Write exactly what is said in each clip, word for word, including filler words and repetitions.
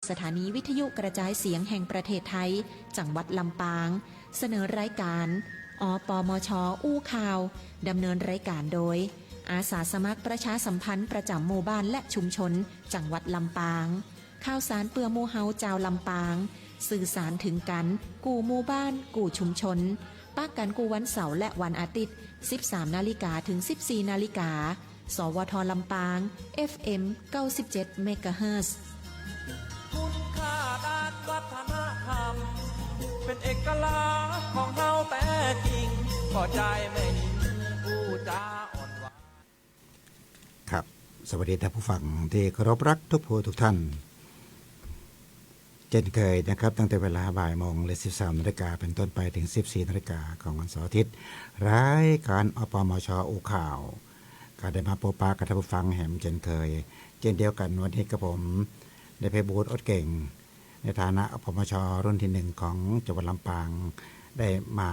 สถานีวิทยุกระจายเสียงแห่งประเทศไทย จังหวัดลำปาง เสนอรายการ อปมช อู้ข่าว ดำเนินรายการโดย อาสาสมัครประชาสัมพันธ์ประจำหมู่บ้านและชุมชน จังหวัดลำปาง ข่าวสารเปื้อหมู่เฮาจาวลำปาง สื่อสารเถิงกั๋น กู้หมู่บ้าน กู้ชุมชน ปะกั๋นกู้วันเสาร์และวันอาทิตย์ สิบสามนาฬิกาเถิงสิบสี่นาฬิกา สวท ลำปาง เอฟเอ็ม เก้าสิบเจ็ดเมกะเฮิรตซ์ คุณค่าด้านวัฒนธรรม เป็นเอกลักษณ์ของเฮาแต๊จริง ก็ใจ้แม่ญิงอู้จ๋าอ่อนหวาน ครับ สวัสดีท่านผู้ฟังตี้เคารพรักทุกผู้ทุกท่าน เจ้นเคยนะครับ ตั้งแต่เวลาบ่ายโมงหรือสิบสามนาฬิกาเป๋นต้นไปเถิงสิบสี่นาฬิกาของวันเสาร์อาทิตย์ รายการ อปมช อู้ข่าว ก็ได้มาปะกั๋นกับท่านผู้ฟังแหมเจ้นเคย เจ้นเดียวกั๋นวันนี้กับผม นายไพบูลย์ อดเก่ง ในฐานะ อปมช รุ่นตี้หนึ่งของจังหวัดลำปาง ได้มา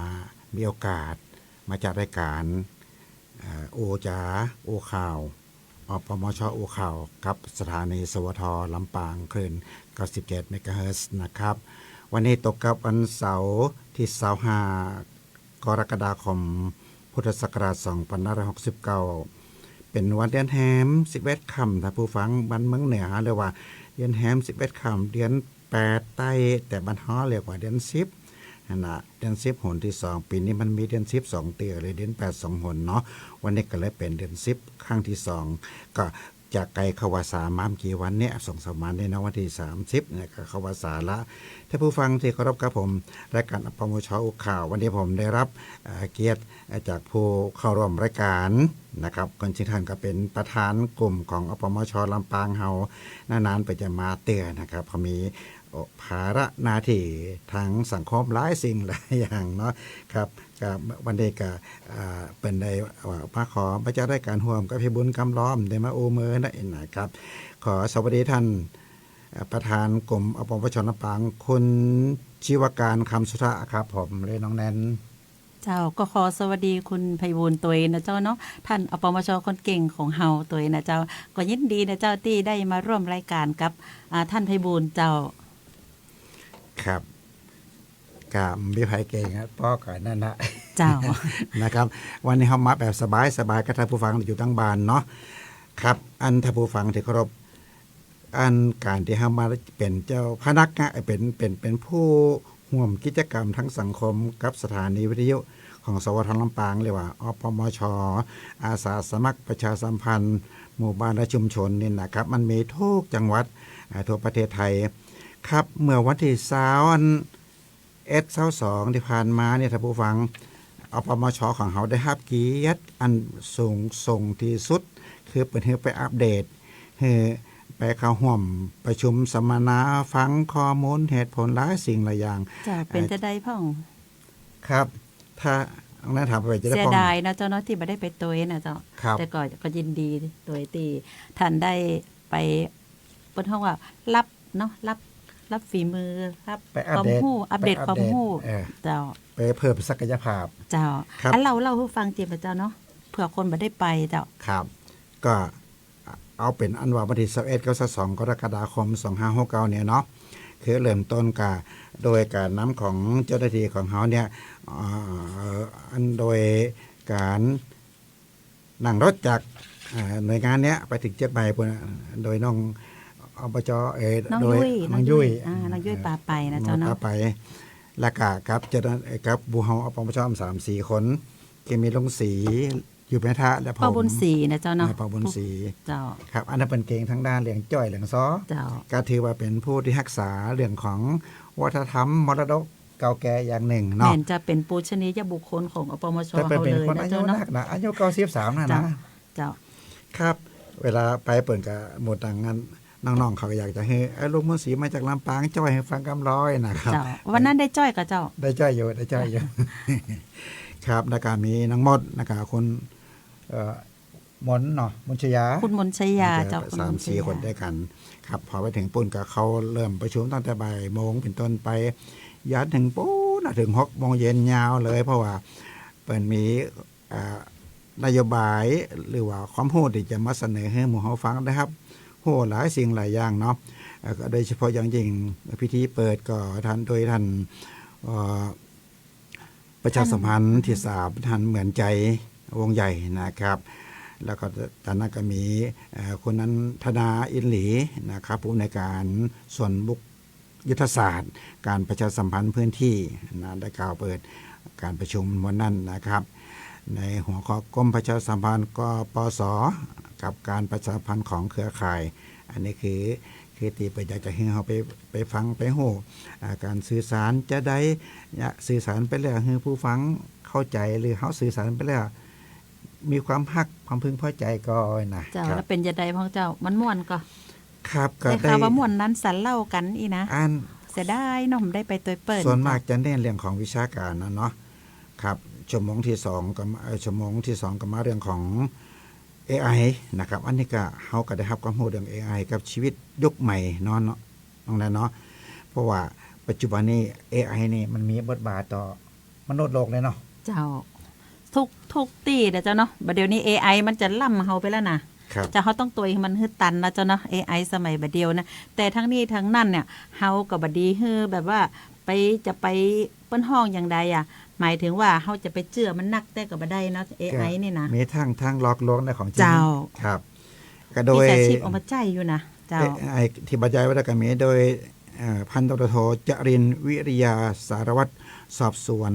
มีโอกาสมาจัดรายการ เอ่อ อู้จ๋า อู้ข่าว อปมช อู้ข่าว กับสถานี สวท ลำปาง คลื่น เก้าสิบเจ็ดเมกะเฮิรตซ์ นะครับ วันนี้ตรงกับวันเสาร์ตี้ ซาวห้า กรกฎาคม พุทธศักราช สองพันห้าร้อยหกสิบเก้า เป๋นวันเดือนแฮม สิบเอ็ดค่ำ ท่านผู้ฟัง บ้านเมืองเหนือเฮาเรียกว่าเดือนแฮม สิบเอ็ดค่ำ เดือนแปดใต้ แต่บ้านเฮาเรียกว่าเดือนสิบ หั้นน่ะ เดือนสิบหนตี้สอง ปี๋นี้มันมีเดือนสิบสองเตื้อเลย เดือนแปดสองหนเนาะ วันนี้ก็เลยเป๋นเดือนสิบครั้งตี้สอง ก็จากไกลเข้าพรรษามาบ่กี่วันเนี่ย สองสามวันเนี่ยเนาะ วันตี้สามสิบเนี่ยก็เข้าพรรษาละ ท่านผู้ฟังตี้เคารพครับผม รายการ อปมช อู้ข่าว วันนี้ผมได้รับ เอ่อ เกียรติจากผู้เข้าร่วมรายการนะครับ คนซึ่งท่านก็เป๋นประธานกลุ่มของ อปมช ลำปางเฮา นานๆ เป๋นจะมาเตื้อนะครับ เขามี โอ้ ภาระหน้าตี้ตางสังคมหลายสิ่งหลายอย่างเนาะ ครับ ก็วันนี้ก็ อ่า เป๋นได้ว่ามาขอมาจัดรายการฮ่วมกับไพบูลย์กำล้อม ได้มาอู้เมินได้นะครับ ขอสวัสดีท่าน เอ่อ ประธานกลุ่ม อปมช ลำปาง คุณชีวการ คำสุทะครับผม และน้องแนน เจ้า ก็ขอสวัสดีคุณไพบูลย์ตวยนะเจ้าเนาะ ท่าน อปมช คนเก่งของเฮาตวยนะเจ้า ก็ยินดีนะเจ้าตี้ได้มาร่วมรายการกับ อ่า ท่านไพบูลย์เจ้า ครับ ก็บ่มีใผเก่งอะ ป้อกั๋นนั่นนะ เจ้า นะครับ วันนี้เฮามาแบบสบายๆ กับท่านผู้ฟังตี้อยู่ตางบ้านเนาะ ครับ อันท่านผู้ฟังตี้เคารพ อันก๋านตี้เฮามาเป๋นเจ้าพนักงาน เป๋น เป๋น เป๋นผู้ฮ่วมกิจกรรมตางสังคมกับสถานีวิทยุของ สวท ลำปาง เรียกว่า อปมช อาสาสมัครประชาสัมพันธ์หมู่บ้านและชุมชนนี่นะครับ มันมีทุกจังหวัด อ่า ทั่วประเทศไทย ครับ เมื่อวันตี้ซาว อัน เอ็ด ซาวสอง ตี้ผ่านมาเนี่ย ท่านผู้ฟัง อปมช ของเฮาได้ฮับเกียรติอันสูงส่งตี้สุด คือเปิ้นหื้อไปอัปเดต หื้อไปเข้าฮ่วมประชุมสัมมนา ฟังข้อมูลเหตุผลหลายสิ่งหลายอย่าง เจ้า เป๋น เอ่อ จะใดพ่อง ครับ ถ้า อันนั้นถามไปจะได้ เสียดายนะเจ้าเนาะ ตี้บ่ได้ไปตวยนะเจ้า ครับ แต่ก็ ก็ยินดีตวยตี้ท่านได้ไป เปิ้นฮ้องว่ารับเนาะ รับ รับฝีมือ รับ ไปอัปเดต ความฮู้ อัปเดต ไปอัปเดต ความฮู้ เออ เจ้า ไปเพิ่มศักยภาพ เจ้า ครับ อันเล่า เล่าหื้อฟังเจียมเจ้าเนาะ เผื่อคนบ่ได้ไปเจ้า ครับ ก็เอาเป๋นอันว่าวันตี้ซาวเอ็ดกับซาวสอง กรกฎาคม สองห้าหกเก้าเนี่ยเนาะ คือเริ่มต้นก็โดยก๋านนำของเจ้าหน้าตี้ของเฮาเนี่ย เอ่อ อันโดยก๋าน นั่งรถจาก เอ่อ หน่วยงานเนี้ยไปเถิงเจียงใหม่ปู้นน่ะ โดยน้อง อบจ เอ่อ น้อง โดย ยุ้ย น้องยุ้ย น้องยุ้ย อ่า น้องยุ้ย เอ่อ ปาไปนะเจ้าเนาะ ปาไป แล้วก็กับเจ้าหน้า กับหมู่เฮา อปมช สามสี่คน ก็มีลุงศรี อยู่แม่ทะ และป้อบุญศรีนะเจ้าเนาะ เอ่อ ป้อบุญศรี เจ้า ครับ อันนั้นเปิ้นเก่งตางด้านเรื่องจ้อยเรื่องซอ เจ้า ก็ถือว่าเป๋นผู้ตี้ฮักษาเรื่องของวัฒนธรรมมรดก เก่าแก่อย่างนึ่งเนาะ แม่นจะเป๋นปูชนียบุคคลของ อปมช แต่เปิ้น เฮาเลยนะเจ้าเนาะ เป๋นคนอายุนักนะ อายุเก้าสิบสามแล้วนะ เจ้า เจ้า ครับ เวลาไปเปิ้นก็หมู่ตังนั้น น้องๆ เขาก็อยากจะหื้อ เอ้ย ลุงบุญศรีมาจากลำปาง จ้อยหื้อฟังกำลอยนะครับ เจ้า วันนั้นได้จ้อยก่อเจ้า ได้จ้อยอยู่ ได้จ้อยอยู่ ครับ แล้วก็มีน้องมด แล้วก็คุณ เอ่อ มนเนาะ มนชยา คุณมนชยา เจ้า คุณมนชยา สามสี่คนด้วยกั๋น ครับ พอไปเถิงปู้นก็เขาเริ่มประชุมตั้งแต่บ่ายโมงเป๋นต้นไป ยันเถิงปู๊นน่ะ เถิงหกโมงเย็นยาวเลย เพราะว่าเปิ้นมี อ่า นโยบาย หรือว่าความฮู้ตี้จะมาเสนอหื้อหมู่เฮาฟังนะครับ ฮู้หลายสิ่งหลายอย่างเนาะ เอ่อ ก็โดยเฉพาะอย่างยิ่งพิธีเปิดก็ท่าน โดยท่าน เอ่อ ประชาสัมพันธ์ ท่าน ตี้สาม ท่านเหมือนใจ๋ วงศ์ใหญ่นะครับ แล้วก็ตอนนั้นก็มี เอ่อ คุณนันทนา อินหลีนะครับ ผู้อำนวยการส่วนบุค ยุทธศาสตร์การประชาสัมพันธ์พื้นที่นะ ได้กล่าวเปิดการประชุมวันนั้นนะครับ ในหัวข้อกรมประชาสัมพันธ์ กปส กับการประชาสัมพันธ์ของเครือข่าย อันนี้คือ คือตี้เปิ้นอยากจะหื้อเฮาไป ไปฟัง ไปฮู้ อ่า การสื่อสารจะใด เนี่ย สื่อสารไปแล้วหื้อผู้ฟังเข้าใจ๋ หรือเฮาสื่อสารไปแล้ว มีความฮัก ความพึงพอใจ๋ก่อนะ เจ้า ครับ แล้วเป๋นจะใดพ่องเจ้า มันม่วนก่อ ครับ ก็ ได้ข่าวว่าม่วนนั้นสันเล่ากั๋นอี้นะ อัน เสียดายเนาะ บ่ได้ไปตวยเปิ้น ส่วนมากจะเน้นเรื่องของวิชาการนะเนาะ ครับ ชั่วโมงตี้สองก็มา เอ่อ ชั่วโมงตี้สองก็มาเรื่องของ เอไอ นะครับ อันนี้ก็ เฮาก็ได้ฮับความฮู้เรื่อง เอไอ กับชีวิตยุคใหม่เนาะ เนาะ น้องแนนเนาะ เพราะว่าปัจจุบันนี้ เอไอ นี่มันมีบทบาทต่อมนุษย์โลกเลยเนาะ เจ้า ทุก ทุกตี้นะเจ้าเนาะ บ่าเดี่ยวนี้ เอไอ มันจะล้ำเฮาไปแล้วนะ ครับ เจ้า เฮาต้องตวยหื้อมันหื้อตันนะเจ้าเนาะ เอไอ สมัยบ่าเดี่ยวนะ แต่ทั้งนี้ทั้งนั้นเนี่ย เฮาก็บ่ดีหื้อแบบว่าไป จะไป เปิ้นฮ้องอย่างใดอะ หมายถึงว่าเฮาจะไปเจื้อมันนักแต่ก็บ่ได้เนาะ เอไอ นี่นะ มีทั้ง ทั้งหลอกลวงในของจริง เจ้า ครับ ก็โดย มิจฉาชีพเอามาใจ๊อยู่นะ เจ้า เอไอ ตี้บรรยายไว้แล้วก็มีโดย เอ่อ พันตำรวจโทจรินทร์ วิริยา สารวัตรสอบสวน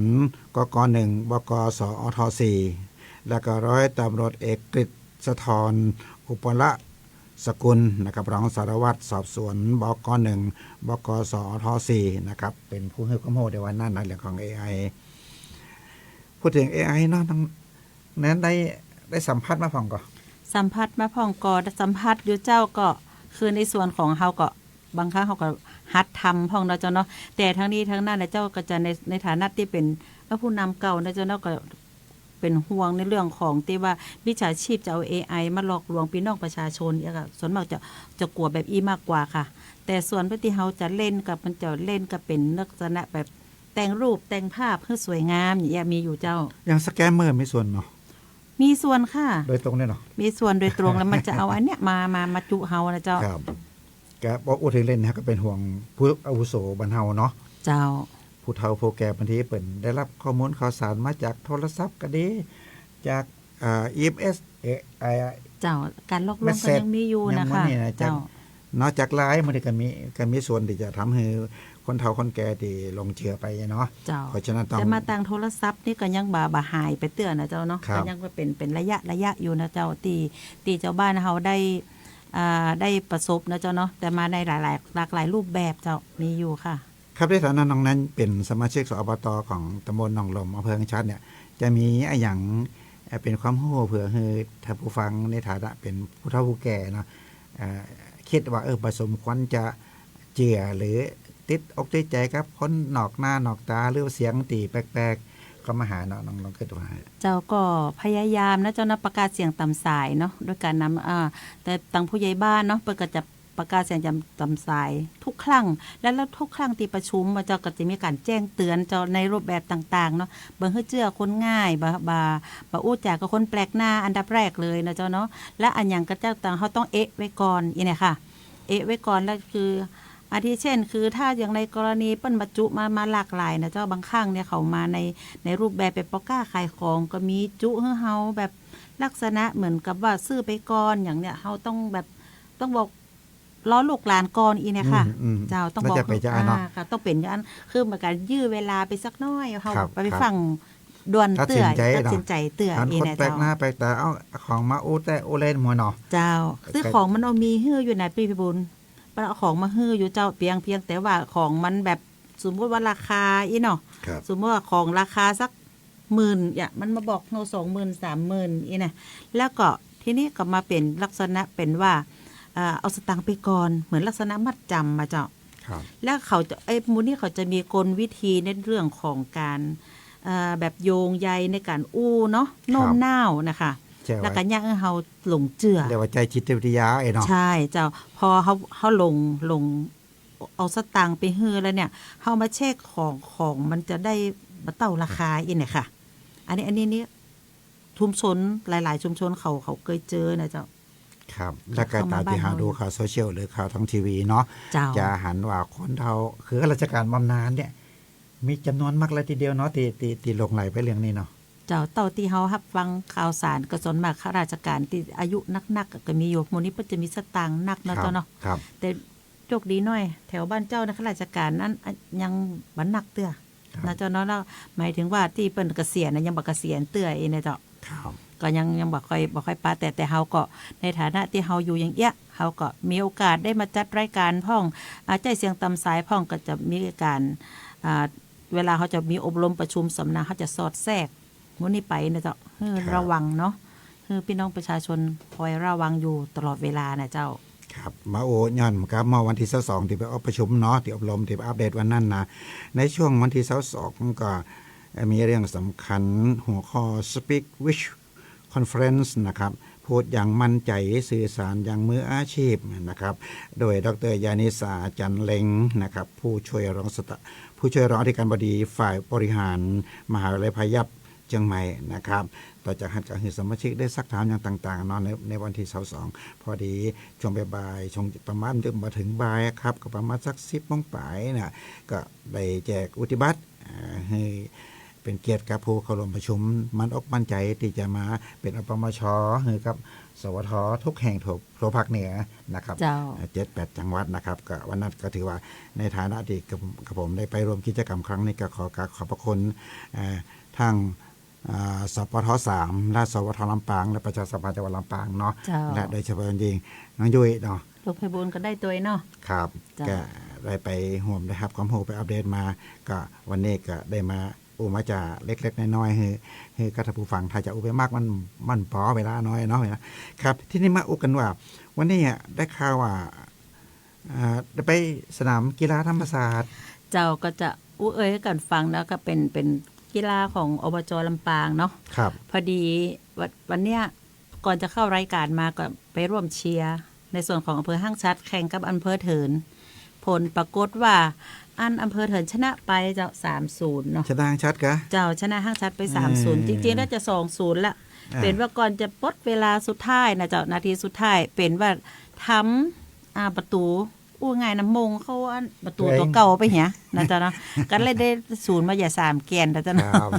กก หนึ่ง บก สอท สี่ แล้วก็ร้อยตำรวจเอกกฤษ สะทอน อุปละสกุลนะครับ รองสารวัตรสอบสวน บก หนึ่ง บก สอท สี่ นะครับ เป๋นผู้หื้อความฮู้ในวันนั้นนะ เรื่องของ เอไอ พูดถึง เอไอ เนาะ น้องแนนได้ ได้สัมผัสมาพ่องก่อ สัมผัสมาพ่องก่อ สัมผัสอยู่เจ้า ก็คือในส่วนของเฮาก็ บางครั้งเฮาก็หัดทำพ่องเนาะเจ้าเนาะ แต่ทั้งนี้ทั้งนั้นนะเจ้า ก็จะใน ในฐานะตี้เป๋น เอ่อ ผู้นำเก่านะเจ้าเนาะ ก็ เป๋นห่วงในเรื่องของตี้ว่ามิจฉาชีพจะเอา เอไอ มาหลอกลวงปี้น้องประชาชน เอี้ยค่ะ ส่วนมากจะ จะกั๋วแบบอี้มากกว่าค่ะ แต่ส่วนตี้เฮาจะเล่นกับมัน จะเล่นก็เป๋นลักษณะแบบแต่งรูปแต่งภาพหื้อสวยงามอย่างเอี้ย มีอยู่เจ้า อย่างสแกมเมอร์มีส่วนเนาะ มีส่วนค่ะ โดยตรงเลยเนาะ มีส่วนโดยตรง แล้วมันจะเอาอันเนี้ยมา มา มาจุเฮานะเจ้า ครับ ก็บ่อู้เถิงเล่นนะ ก็เป๋นห่วงผู้อาวุโสบ้านเฮาเนาะ เจ้า ผู้เฒ่าผู้แก่บางทีเปิ้นได้ฮับข้อมูลข่าวสารมาจากโทรศัพท์ก็ดี จาก อ่า อีเอ็มเอส เอไอ เจ้า ก๋านหลอกลวงก็ยังมีอยู่นะคะ ยังมีนะ จาก เจ้า นอกจากไลน์ บางทีก็มี ก็มีส่วนตี้จะทำหื้อคนเฒ่าคนแก่ตี้หลงเจื้อไปเนาะ เจ้า เพราะฉะนั้นต้อง แต่มาตางโทรศัพท์นี่ก็ยังบ่ บ่หายไปเตื้อนะเจ้าเนาะ ครับ ก็ยังเป๋น เป๋นระยะ ระยะอยู่นะเจ้า ตี้ ตี้เจ้าบ้านเฮาได้ อ่า ได้ประสบนะเจ้าเนาะ แต่มาในหลายๆ หลากหลายรูปแบบเจ้า มีอยู่ค่ะ ครับ ในฐานะน้องแนนเป๋นสมาชิก สอบต ของตำบลหนองลม อำเภอห้างฉัตรเนี่ย จะมีอะหยัง เอ่อ เป๋นความฮู้เผื่อหื้อท่านผู้ฟังในฐานะเป๋นผู้เฒ่าผู้แก่เนาะ เอ่อ กึ๊ดว่า เออ บ่สมควรจะเจื้อหรือติดอกติดใจ๋กับคนนอกหน้านอกต๋า หรือว่าเสียงตี้แปลกๆ ก็มาหาเนาะ น้อง น้องกึ๊ดว่า เจ้า ก็พยายามนะเจ้าเนาะ ประกาศเสียงต๋ามสายเนาะ โดยก๋านนำ อ่า แต่ตางผู้ใหญ่บ้านเนาะ เปิ้นก็จะ ประกาศเสียงต๋าม ต๋ามสายทุกครั้ง และ และทุกครั้งตี้ประชุมอะเจ้า ก็จะมีก๋านแจ้งเตือนเจ้าในรูปแบบต่างๆ เนาะ บ่หื้อเจื้อคนง่าย บ่ บ่ บ่อู้จ๋ากับคนแปลกหน้าอันดับแรกเลยนะเจ้าเนาะ และอะหยังก็เจ้าตาง เฮาต้องเอ๊ะไว้ก่อน อี้เนี่ยค่ะ เอ๊ะไว้ก่อน แล้วคือ อาทิเช่น คือถ้าอย่างในกรณีเปิ้นมาจุมา มาหลากหลายนะเจ้า บางครั้งเนี่ยเขามาใน ในรูปแบบแบบป้อค้าขายของก็มี จุหื้อเฮาแบบลักษณะเหมือนกับว่าซื้อไปก่อน อย่างเนี้ย เฮาต้องแบบ ต้องบอก รอลูกหลานก่อน อี้เนี่ยค่ะ อืม อืม เจ้า ต้องบอก น่าจะเป๋นอย่างนั้นเนาะ อ่า ค่ะ ต้องเป๋นอย่างนั้น คือเหมือนกั๋นยื้อเวลาไปสักหน้อย เฮา ครับ ไป ไป ครับ ฟั่งด่วนเตื้อ ตัดสินใจ๋เนาะ ตัดสินใจ๋เตื้อ หัน อี้ คน เนี่ย แปลกหน้า เจ้า แปลกต๋า เอ้า ของมาอู้แต๊อู้เล่นหมดเนาะ เจ้า เออ คือ ก็ ของมันเอามีหื้ออยู่นะปี้พิบูลย์ มันเอาของมาหื้ออยู่เจ้า เปียง เปียง แต่ว่าของมันแบบ สมมุติว่าราคาอี้เนาะ ครับ สมมุติว่าของราคาสักหมื่น เนี่ย มันมาบอกเฮาสองหมื่น สามหมื่น อี้นะ แล้วก็ทีนี้ก็มาเป๋นลักษณะเป๋นว่า เอ่อ เอาสตางค์ไปก่อน เหมือนลักษณะมัดจ๋ำอะเจ้า ครับ แล้วเขาจะ ไอ้หมู่นี้เขาจะมีกลวิธีในเรื่องของก๋าน เอ่อ แบบโยงใยในก๋านอู้เนาะ ครับ โน้มน้าวนะคะ ใช่ แล้วก็เยียะหื้อเฮาหลงเจื้อ เรียกว่าใจ๊จิตวิทยาไอ้เนาะ ใช่เจ้า พอเฮา เฮาหลง หลง เอาสตางค์ไปหื้อแล้วเนี่ย เฮามาเช็คของ ของมันจะได้บ่เต้าราคาอี้เนี่ยค่ะ อันนี้ อันนี้นี่ ชุมชน หลายๆ ชุมชนเขา เขาเกยเจอนะเจ้า ครับ แล้วก็ต๋ามตี้เฮาดูข่าวโซเชียลหรือข่าวตางทีวีเนาะ เจ้า จะหันว่าคนเฒ่า คือข้าราชก๋านบำนาญเนี่ย มีจ๋ำนวนมากเลยทีเดียวเนาะ ตี้ ตี้ ตี้หลงใหลไปเรื่องนี้เนาะ เจ้า เต้าตี้เฮาฮับฟังข่าวสารก็ส่วนมากข้าราชก๋านตี้อายุนักๆ ก็มีอยู่ หมู่นี้เปิ้นจะมีสตางค์นักเนาะ ครับ เจ้าเนาะ ครับ แต่โชคดีหน้อย แถวบ้านเจ้านะ ข้าราชก๋านนั้น อะ ยังบ่นักเตื้อ ครับ นะเจ้าเนาะ แล้วหมายถึงว่าตี้เปิ้นเกษียณนะ ยังบ่เกษียณเตื้ออี้นะเจ้า ครับ ก็ยัง ยังบ่ค่อย บ่ค่อยปะ แต่ แต่เฮาก็ในฐานะตี้เฮาอยู่อย่างเอี้ย เฮาก็มีโอกาสได้มาจัดรายก๋านพ่อง อ่า ใจ๊เสียงต๋ามสายพ่อง ก็จะมีก๋าน อ่า เวลาเฮาจะมีอบรมประชุมสัมมนา เฮาจะสอดแทรกหมู่นี้ไปนะเจ้า หื้อ ครับ ระวังเนาะ หื้อปี้น้องประชาชนคอยระวังอยู่ตลอดเวลานะเจ้า ครับ มาโอ้ย้อนกับเมื่อวันตี้ซาวสองตี้ไปอบประชุมเนาะ ตี้อบรม ตี้ไปอัปเดตวันนั้นนะ ในช่วงวันตี้ซาวสองก็มีเรื่องสำคัญ หัวข้อ Speak with Confidence นะครับ พูดอย่างมั่นใจ๋ สื่อสารอย่างมืออาชีพนะครับ โดยดอกเตอร์ยานิสา จันทร์เล็งนะครับ ผู้ช่วยรองศาสตรา ผู้ช่วยรองอธิการบดีฝ่ายบริหารมหาวิทยาลัยพายัพเจียงใหม่นะครับ ต่อจากหั้นก็หื้อสมาชิกได้ซักถามอย่างต่างๆ เนาะ ใน ในวันตี้ซาวสอง พอดีช่วงบ่ายๆ ช่วงประมาณจะบ่เถิงบ่ายอะครับ ก็ประมาณสักสิบโมงป๋ายน่ะ ก็ได้แจกวุฒิบัตร อ่า หื้อเป๋นเกียรติกับผู้เข้าร่วมประชุม มั่นอกมั่นใจ๋ตี้จะมาเป๋น อปมช หื้อกับ สวท ทุกแห่งทั่ว ทั่วภาคเหนือนะครับ เจ้า อ่า เจ็ดแปดจังหวัดนะครับ ก็วันนั้นก็ถือว่าในฐานะตี้กับ กับผมได้ไปร่วมกิจกรรมครั้งนี้ ก็ขอกราบขอบพระคุณ อ่า ทาง อ่า สปท สาม และ สวท ลำปาง และประชาสัมพันธ์จังหวัดลำปางเนาะ เจ้า และโดยเฉพาะอย่างยิ่งน้องยุ้ยเนาะ ลุงไพบูลย์ก็ได้ตวยเนาะ ครับ เจ้า ก็ได้ไปฮ่วมได้ฮับความฮู้ ไปอัปเดตมา ก็วันนี้ก็ได้มาอู้มาจ๋าเล็กๆ น้อยๆ หื้อ หื้อกับท่านผู้ฟัง ถ้าจะอู้ไปมากมัน มันปอเวลาน้อยเนาะ ครับ ทีนี้มาอู้กั๋นว่า วันนี้อะได้ข่าวว่า อ่า ได้ไปสนามกีฬาธรรมศาสตร์ เจ้า ก็จะอู้เอ่ยหื้อกั๋นฟังเนาะ ก็เป๋น เป๋นกีฬาของ อบจ ลำปางเนาะ ครับ พอดีวัน วันเนี้ยก่อนจะเข้ารายก๋านมาก็ไปร่วมเชียร์ในส่วนของอำเภอห้างฉัตรแข่งกับอำเภอเถิน ผลปรากฏว่าอันอำเภอเถินชนะไปเจ้า สามศูนย์ เนาะ ชนะห้างฉัตรกะ เจ้า ชนะห้างฉัตรไป เออ สามศูนย์ จริงๆ น่าจะ สองศูนย์ ละ อ่า เป๋นว่าก่อนจะปดเวลาสุดท้ายนะเจ้า นาทีสุดท้าย เป๋นว่าทำ อ่า ประตู๋ อู้ง่ายนะ มงเข้าอันประตู๋ตั๋วเก่าไปเหียนะเจ้าเนาะ ก็เลยได้ศูนย์มาอย่าสามแกนนะเจ้าเนาะ ครับ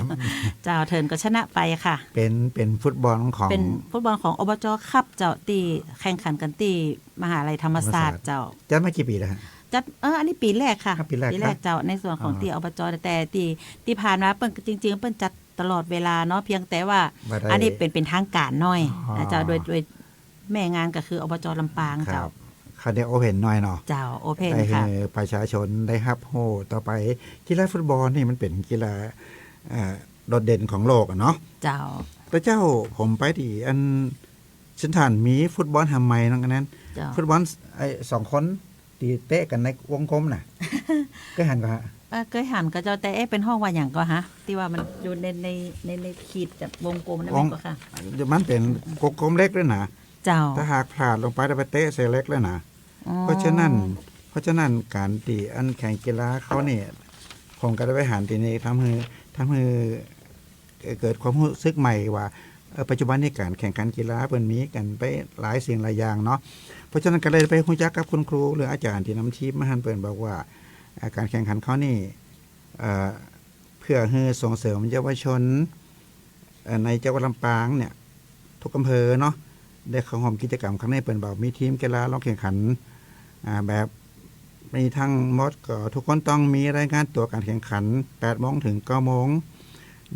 เจ้า เถินก็ชนะไปค่ะ เป๋น เป๋นฟุตบอลของ เป๋นฟุตบอลของ อบจ คัพเจ้า ตี้แข่งขันกั๋นตี้มหาวิทยาลัยธรรมศาสตร์เจ้า จัดมากี่ปี๋แล้วฮะ จัด เออ อันนี้ปี๋แรกค่ะ อ่ะ ปี๋แรก ปี๋แรก ครับ เจ้า ในส่วนของ อ๋อ ตี้ อบจ แต่ตี้ ตี้ผ่านมาเปิ้น จริงๆ เปิ้นจัดตลอดเวลาเนาะ เพียงแต่ว่า บ่ได้ อันนี้เป๋น เป๋นทางก๋านหน้อย อ๋อ นะเจ้า โดย โดย แม่งานก็คือ อบจ ลำปาง ครับ เจ้า เขาได้โอเพ่นหน้อยเนาะ เจ้า โอเพ่น ได้หื้อ ค่ะ ประชาชนได้ฮับฮู้ต่อไป กีฬาฟุตบอลนี่มันเป๋นกีฬา เอ่อ โดดเด่นของโลกอะเนาะ เจ้า แต่เจ้า ผมไปตี้อันเซนทรัล มีฟุตบอลแห่งใหม่นั่นอันนั้น เจ้า ฟุตบอลไอ้สองคนตี้เตะกั๋นในวงกลมน่ะ เกยหันก่อฮะ เออ เกยหันก่อเจ้า แต่เอ๊ะ เป๋นฮ้องว่าหยังก่อฮะ ตี้ว่ามันอยู่ใน ใน ใน ในขีดกับวงกลมนั่นแม่นก่อคะ มันเป๋นวงกลมเล็กด้วยนะ เจ้า ถ้าหากพลาดลงไปแล้วไปเตะใส่เหล็กแล้วนะ อ๋อ เพราะฉะนั้น เพราะฉะนั้นก๋านตี้อันแข่งกีฬาเขานี่ ผมก็ได้ไปหันตี้นี่ ทำหื้อ ทำหื้อ เอ่อ เกิดความฮู้สึกใหม่ว่า เอ่อ ปัจจุบันนี้ก๋านแข่งขันกีฬาเปิ้นมีกั๋นไปหลายสิ่งหลายอย่างเนาะ เพราะฉะนั้นก็เลยไปฮู้จักกับคุณครูหรืออาจ๋ารย์ตี้นำทีมมาหั้น เปิ้นบอกว่า อ่า ก๋านแข่งขันเขานี่ เอ่อ เพื่อหื้อส่งเสริมเยาวชน เอ่อ ในจังหวัดลำปางเนี่ย ทุกอำเภอเนาะ ได้เข้าร่วมกิจกรรมครั้งนี้ เปิ้นบอกมีทีมกีฬาลงแข่งขัน อ่า แบบมีทั้งหมดก็ทุกคนต้องมีรายงานตั๋วก๋านแข่งขัน แปดโมงเถิงเก้าโมง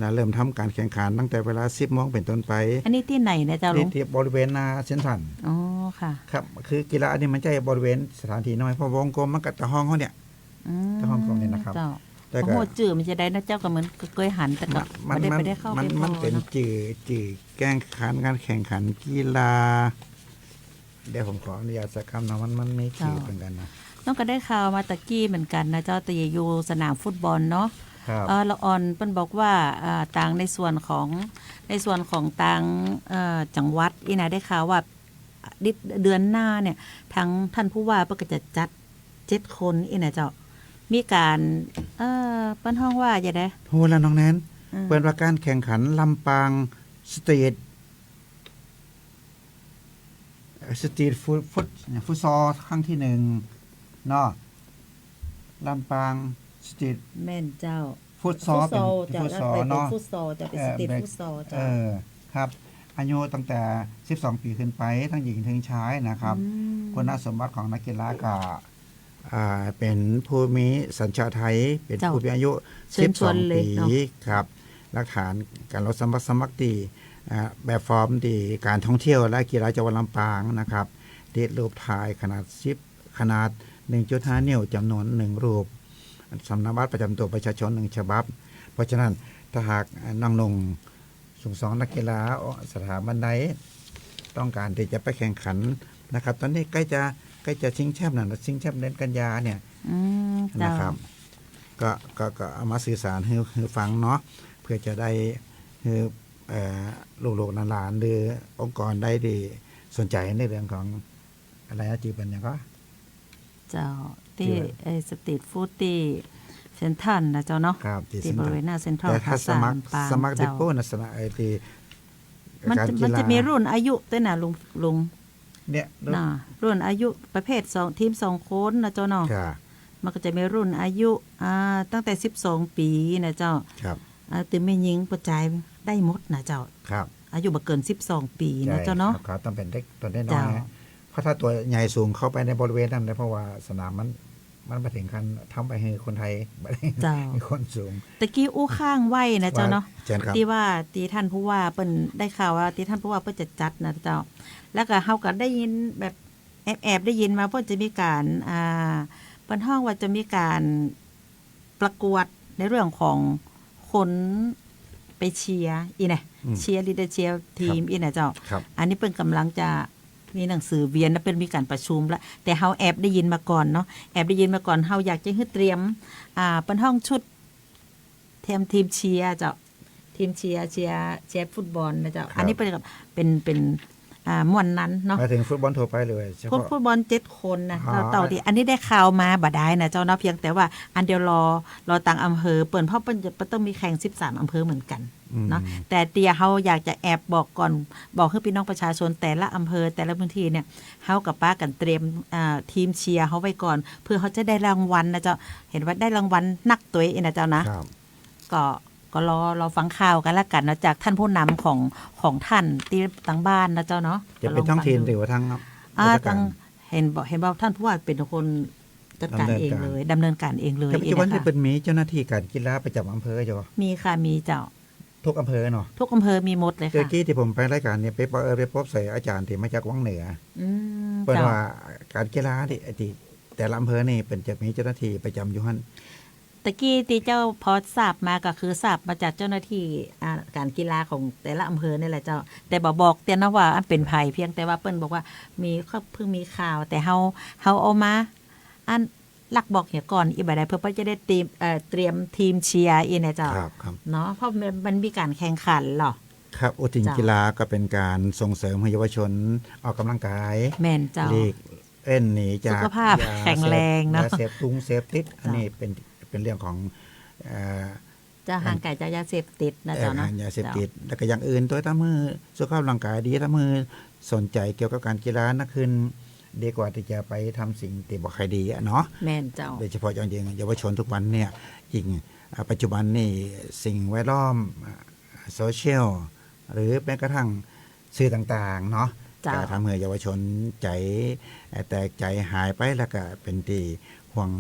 นะ เริ่มทำก๋านแข่งขันตั้งแต่เวลาสิบโมงเป๋นต้นไป อันนี้ตี้ไหนนะเจ้าลุง ตี้ ตี้บริเวณหน้าเซนทรัล อ๋อ ค่ะ ครับ คือกีฬาอันนี้มันจะบริเวณสถานตี้น้อย เพราะวงกลมมันก็ตะห้องเขาเนี่ย อืม ตะห้องกลมนี่นะครับ เจ้า แต่ก็ โอ้โห จื้อมันจะได้นะเจ้า ก็เหมือนเกยหัน แต่ก็ มัน บ่ได้ มัน บ่ได้เข้า มัน ไป มันเป๋น พ้อเนาะ จื้อ จื้อแข่งขัน ก๋านแข่งขันกีฬา เดี๋ยวผมขออนุญาตสักกำเนาะ มัน มันมีจื้อ เจ้า เหมือนกั๋นนะ น้องก็ได้ข่าวมาตะกี้เหมือนกั๋นนะเจ้า ตี้อยู่สนามฟุตบอลเนาะ ครับ เอ่อ ละอ่อนเปิ้นบอกว่า เอ่อ ตางในส่วนของ ในส่วนของตาง เอ่อ จังหวัดอี้นะ ได้ข่าวว่า เดือนหน้าเนี่ย ตางท่านผู้ว่าเปิ้นก็จะจัดเจ็ดคนอี้นะเจ้า มีก๋าน เอ่อ เปิ้นฮ้องว่าจะได ฮู้แล้วน้องแนน อืม เปิ้นว่าก๋านแข่งขันลำปางสตรีท สตรีทฟุต ฟุต เนี่ย ฟุตซอลครั้งที่หนึ่งเนาะ ลำปางสตรีท แม่นเจ้า ฟุตซอล เป็น เป็น เจ้า ฟุตซอล นักเตะ เนาะ เป็นฟุตซอล เจ้า เป็น เอ่อ สตรีท เป็น ฟุตซอล เจ้า เออ ครับ อายุตั้งแต่สิบสองปี๋ขึ้นไป ทั้งหญิงทั้งชายนะครับ อืม คุณสมบัติของนักกีฬาก็ อ่า เป็นผู้มีสัญชาติไทย เป็น เจ้า ผู้มีอายุ เชิญชวนเลยเนาะ สิบสองปี๋ครับ หลักฐานการลงสมัคร สมัครตี้ อ่า แบบฟอร์มตี้การท่องเที่ยวและกีฬาจังหวัดลำปางนะครับ ติดรูปถ่ายขนาดสิบ ขนาดหนึ่งจุดห้านิ้ว จำนวนหนึ่งรูป สำเนาบัตรประจำตัวประชาชนหนึ่งฉบับ เพราะฉะนั้นถ้าหากน้องๆ ซุมสองนักกีฬาสถาบันใดต้องการที่จะไปแข่งขันนะครับ ตอนนี้ใกล้จะ ใกล้จะชิงแชมป์แล้วนะ ชิงแชมป์เดือนกันยาเนี่ย อืม เจ้า นะครับ ก็ ก็ ก็เอามาสื่อสารหื้อ หื้อฟังเนาะ เพื่อจะได้หื้อ เอ่อ ลูกๆ หลานๆ หรือองค์กรใดตี้สนใจในเรื่องของอะไรนะ จื้อเปิ้นหยังก็ เจ้า ตี้ ตี้ เอ่อ สตรีทฟู้ดตี้เซ็นทรัลนะเจ้าเนาะ ครับ ตี้ ตี้ เซ็นทรัล บริเวณหน้าเซ็นทรัล แต่ถ้า พลาซ่า สมัคร ลำปาง สมัคร เจ้า ตี้ปู๊นนะ สมัคร ไอ้ตี้ มัน การ จะ กีฬา มันจะมีรุ่นอายุด้วยนะลุง ลุง เนี่ย รุ่น น่ะ รุ่นอายุประเภทสอง ทีมสองคนนะเจ้าเนาะ ครับ มันก็จะมีรุ่นอายุ อ่า ตั้งแต่สิบสองปี๋นะเจ้า ครับ อ่า ตี้แม่ญิงป้อจายได้หมดนะเจ้า ครับ อายุบ่เกินสิบสองปี๋นะเจ้าเนาะ ใช่ครับ ครับ ต้องเป็นเด็กตัวน้อยๆ เจ้า นะ เพราะถ้าตัวใหญ่สูงเข้าไปในบริเวณนั้นนะ เพราะว่าสนามมัน มันบ่เถิงขั้นทำไปหื้อคนไทย เจ้า มีคนสูง ตะกี้อู้ค้างไว้นะเจ้าเนาะ ว่า เชิญครับ ตี้ว่า ตี้ท่านผู้ว่าเปิ้น ได้ข่าวว่าตี้ท่านผู้ว่าเปิ้นจะจัดนะเจ้า แล้วก็เฮาก็ได้ยินแบบแอบๆ ได้ยินมาเปิ้นจะมีการ อ่า เปิ้นฮ้องว่าจะมีการประกวดในเรื่องของคนไปเชียร์อี้นะ อืม เชียร์ลีดเดอร์ เชียร์ทีม ครับ อี้นะเจ้า ครับ อันนี้เปิ้นกำลังจะ มีหนังสือเวียนแล้ว เปิ้นมีการประชุมละ แต่เฮาแอบได้ยินมาก่อนเนาะ แอบได้ยินมาก่อน เฮาอยากจะหื้อเตรียม อ่า เปิ้นฮ้องชุด เตรียมทีมเชียร์เจ้า ทีมเชียร์ เชียร์ เชียร์ฟุตบอลนะเจ้า ครับ อันนี้เปิ้นก็เป็น เป็น อ่า ม่วนนั้นเนาะ หมายถึงฟุตบอลทั่วไปหรือว่าเฉพาะ ฟุต ฟุตบอลเจ็ดคนนะ อ๋อ เต้า เต้าตี้ อันนี้ได้ข่าวมาบ่ดายนะเจ้าเนาะ เพียงแต่ว่าอันเดียวรอ รอตางอำเภอเปิ้น เพราะเปิ้นจะ เปิ้นต้องมีแข่งสิบสามอำเภอเหมือนกัน อืม เนาะ แต่ตี้เฮาอยากจะแอบบอกก่อน บอกหื้อพี่น้องประชาชนแต่ละอำเภอแต่ละพื้นที่เนี่ย เฮาก็ปากั๋นเตรียม อ่า ทีมเชียร์เฮาไว้ก่อน เพื่อเฮาจะได้รางวัลนะเจ้า เห็นว่าได้รางวัลนักตวยนะเจ้านะ ครับ ก็ ก็รอ รอฟังข่าวกั๋นละกั๋นนะ จากท่านผู้นำของ ของท่านตี้ตางบ้านนะเจ้าเนาะ จะเป็นท้องถิ่นหรือว่าทาง อ่า ราชการ ตาง เห็นบอก เห็นบอกท่านผู้ว่าเป๋นคนจัดการเองเลย ดำเนินการเองเลย แต่ปัจจุบัน อี้นะ ตี้เปิ้นมีเจ้าหน้าตี้การกีฬาประจ๋ำอำเภออยู่ มีค่ะ มีเจ้า ทุกอำเภอเนาะ ทุกอำเภอมีหมดเลยค่ะ เมื่อกี้ตี้ผมไปรายก๋านเนี่ย ไปปะ เอ่อ ไปปบใส่อาจ๋ารย์ตี้มาจากวังเหนือ อืม เปิ้น เจ้า ว่าก๋านกีฬาตี้ ตี้แต่ละอำเภอนี่เปิ้นจะมีเจ้าหน้าตี้ประจ๋ำอยู่หั้น ตะกี้ตี้เจ้าพอทราบมาก็คือทราบมาจากเจ้าหน้าตี้ อ่า ก๋านกีฬาของแต่ละอำเภอนี่แหละเจ้า แต่บ่บอกเตื้อนะว่าอันเป๋นใผ เพียงแต่ว่าเปิ้นบอกว่ามี ก็เพิ่งมีข่าว แต่เฮา เฮาเอามา อัน ลักบอกเหียก่อน อี้บ่าดาย เพื่อเปิ้นจะได้เตรียม เอ่อ เตรียมทีมเชียร์อี้นะเจ้า ครับ ครับ เนาะ เพราะมัน มันมีก๋านแข่งขันเหรอ ครับ โอ้ ถิง เจ้า กีฬาก็เป๋นก๋านส่งเสริมหื้อเยาวชนออกก๋ำลังกาย แม่นเจ้า หลีกเล่นหนีจาก สุขภาพ ยาเสพ แข็งแรงเนาะ ยาเสพตุงเสพติด เจ้า อันนี้เป๋น เป๋นเรื่องของ เอ่อ จะห่างไกลจากยาเสพติดนะเจ้าเนาะ เอ่อ ห่างยาเสพติด เจ้า แล้วก็อย่างอื่นตวย ทำหื้อสุขภาพร่างกายดี ทำหื้อสนใจ๋เกี่ยวกับก๋านกีฬานักขึ้น ดีกว่าตี้จะไปทำสิ่งตี้บ่ใค่ดีอะเนาะ แม่นเจ้า โดยเฉพาะอย่างยิ่งเยาวชนทุกวันเนี่ย ยิ่ง อ่า ปัจจุบันนี่สิ่งแวดล้อม อ่า โซเชียล หรือแม้กระทั่งสื่อต่างๆ เนาะ เจ้า ก็ทำหื้อเยาวชนใจ๋ เอ่อ แตกใจ๋หายไป แล้วก็เป๋นตี้ห่วง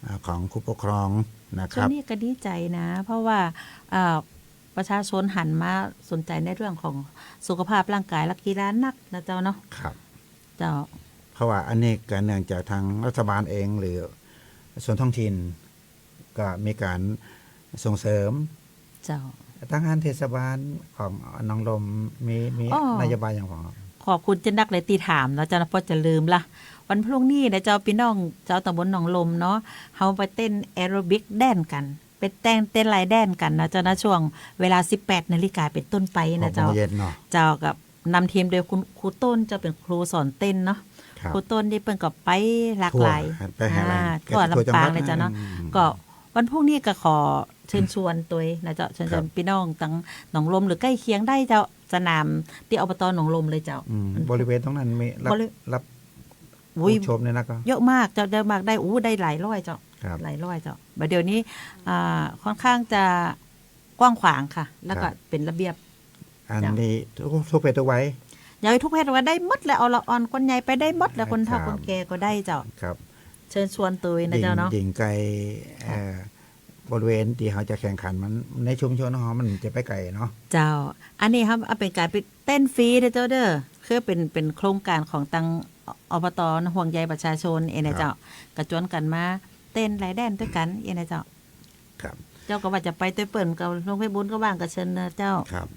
อ่า ของผู้ปกครองนะครับ ช่วงนี้ก็ดีใจ๋นะ เพราะว่า เอ่อ ประชาชนหันมาสนใจ๋ในเรื่องของสุขภาพร่างกายและกีฬานักนะเจ้าเนาะ ครับ เจ้า เพราะว่าอันนี้ก็เนื่องจากทางรัฐบาลเองหรือส่วนท้องถิ่นก็มีก๋านส่งเสริม เจ้า ตางเทศบาลของหนองลมมี มี อ๋อ นโยบายหยังพ่อง ขอบคุณเจ้านักเลยตี้ถามเนาะเจ้าเนาะ เพราะจะลืมละ วันพรุ่งนี้นะเจ้า ปี้น้องเจ้าตำบลหนองลมเนาะ เฮาไปเต้นแอโรบิกแดนซ์กั๋น ไปแต่งเต้นลายแดนซ์กั๋นนะเจ้านะ ช่วงเวลาสิบแปดนาฬิกาเป๋นต้นไปนะเจ้า หกโมงเย็นเนาะ เจ้า ก็นำทีมโดยคุณครูต้น เจ้าเป๋นครูสอนเต้นเนาะ ครับ ครูต้นนี่เปิ้นก็ไปหลากหลาย ทั่ว ไปหา อ่า ทั่วลำปางเลยเจ้าเนาะ อืม ก็วันพรุ่งนี้ก็ขอเชิญชวนตวยนะเจ้า เชิญชวน ครับ ปี้น้องตางหนองลมหรือใก้เคียงได้เจ้า สนามตี้ อบต หนองลมเลยเจ้า อืม บริเวณตรงนั้นมีรับ บริ รับ อุ้ย ผู้ชมเนี่ยนะก็ เยอะมากเจ้า เยอะมาก ได้ อู้ ได้หลายร้อยเจ้า ครับ หลายร้อยเจ้า บ่าเดี๋ยวนี้ อ่า ค่อนข้างจะกว้างขวางค่ะ แล้วก็ ครับ เป๋นระเบียบ อันนี้ เจ้า ทุก ทุกเพศทุกวัย อย่าว่าทุกเพศทุกวัย ได้หมดแหละ เอาละอ่อนคนใหญ่ไปได้หมดแหละ คนเฒ่า ครับ คนแก่ก็ได้เจ้า ครับ เชิญชวนตวยนะเจ้าเนาะ หญิง หญิงไก่ ค่ะ เอ่อ บริเวณตี้เฮาจะแข่งขันมัน ในชุมชนของเฮามันจะไปไกลเนาะ เจ้า อันนี้ครับ เอาเป๋นก๋านไปเต้นฟรีเด้อเจ้าเด้อ คือเป๋น เป๋นโครงก๋านของตัง อบต ห่วงใยประชาชนเองนะเจ้า ครับ ก็จวนกั๋นมาเต้นแลแดนตวยกั๋นเองนะเจ้า ครับ เจ้าก็ว่าจะไปตวยเปิ้น ก็หลวงพี่บุญก็ว่าง ก็เชิญนะเจ้า ครับ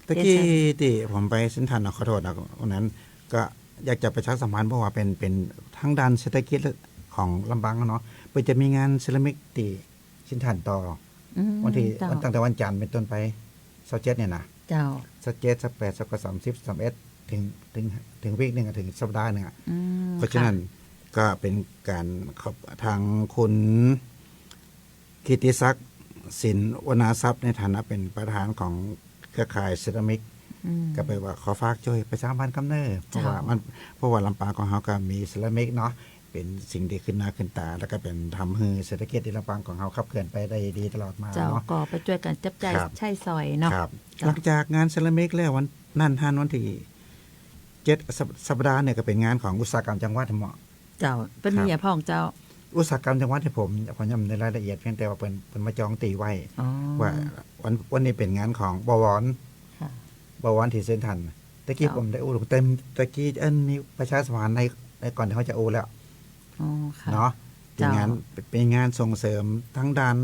เรียนเชิญ ตะกี้ตี้ผมไปเซ็นทรัลนะ ขอโทษนะ วันนั้นก็อยากจะประชาสัมพันธ์ เพราะว่าเป๋น เป๋นทางด้านเศรษฐกิจของลำปางเนาะ เปิ้นจะมีงานเซรามิกตี้เซ็นทรัลต่อ อืม วันตี้ เจ้า วัน ตั้งแต่วันจันทร์เป๋นต้นไป ซาวเจ็ดเนี่ยนะ เจ้า ซาวเจ็ด ซาวแปด ซาวเก้า สามสิบ สามเอ็ด เถิง เถิง เถิงวีคนึ่งอะ เถิงสัปดาห์นึ่งอะ อืม เพราะฉะนั้น ค่ะ ก็เป๋นก๋านขอบ ทางคุณกิตติศักดิ์ สินวนาทรัพย์ ในฐานะเป๋นประธานของเครือข่ายเซรามิก อืม ก็เปิ้นว่าขอฝากจ้วยประชาสัมพันธ์กำเน่อ เพราะว่า เจ้า มัน เพราะว่าลำปางของเฮาก็มีเซรามิกเนาะ เป๋นสิ่งตี้ขึ้นหน้าขึ้นต๋า แล้วก็เป๋นทำหื้อเศรษฐกิจตี้ลำปางของเฮาขับเคลื่อนไปได้ดีตลอดมา เจ้า เนาะ ก็ไปจ้วยกั๋นจับจ่าย ครับ ใช้สอยเนาะ ครับ เจ้า หลังจากงานเซรามิกแล้ววันนั้นหั้น วันตี้เจ็ด สัป สัปดาห์เนี่ยก็เป๋นงานของอุตสาหกรรมจังหวัดเหมาะ เจ้า เปิ้นมี ครับ อะพ่องเจ้า อุตสาหกรรมจังหวัดเนี่ยผม ผมจำในรายละเอียด เพียงแต่ว่าเปิ้น เปิ้นมาจองตี้ไว้ อ๋อ ว่าวัน วันนี้เป๋นงานของบวร ค่ะ บวรตี้เซ็นทรัล ตะกี้ เจ้า ผมได้อู้ แต่ตะกี้อันนี้ประชาสัมพันธ์ใน ในก่อนตี้เฮาจะอู้แล้ว อ๋อ ค่ะ เนาะ เป๋นงาน เจ้า เป๋นงานส่งเสริมทางด้าน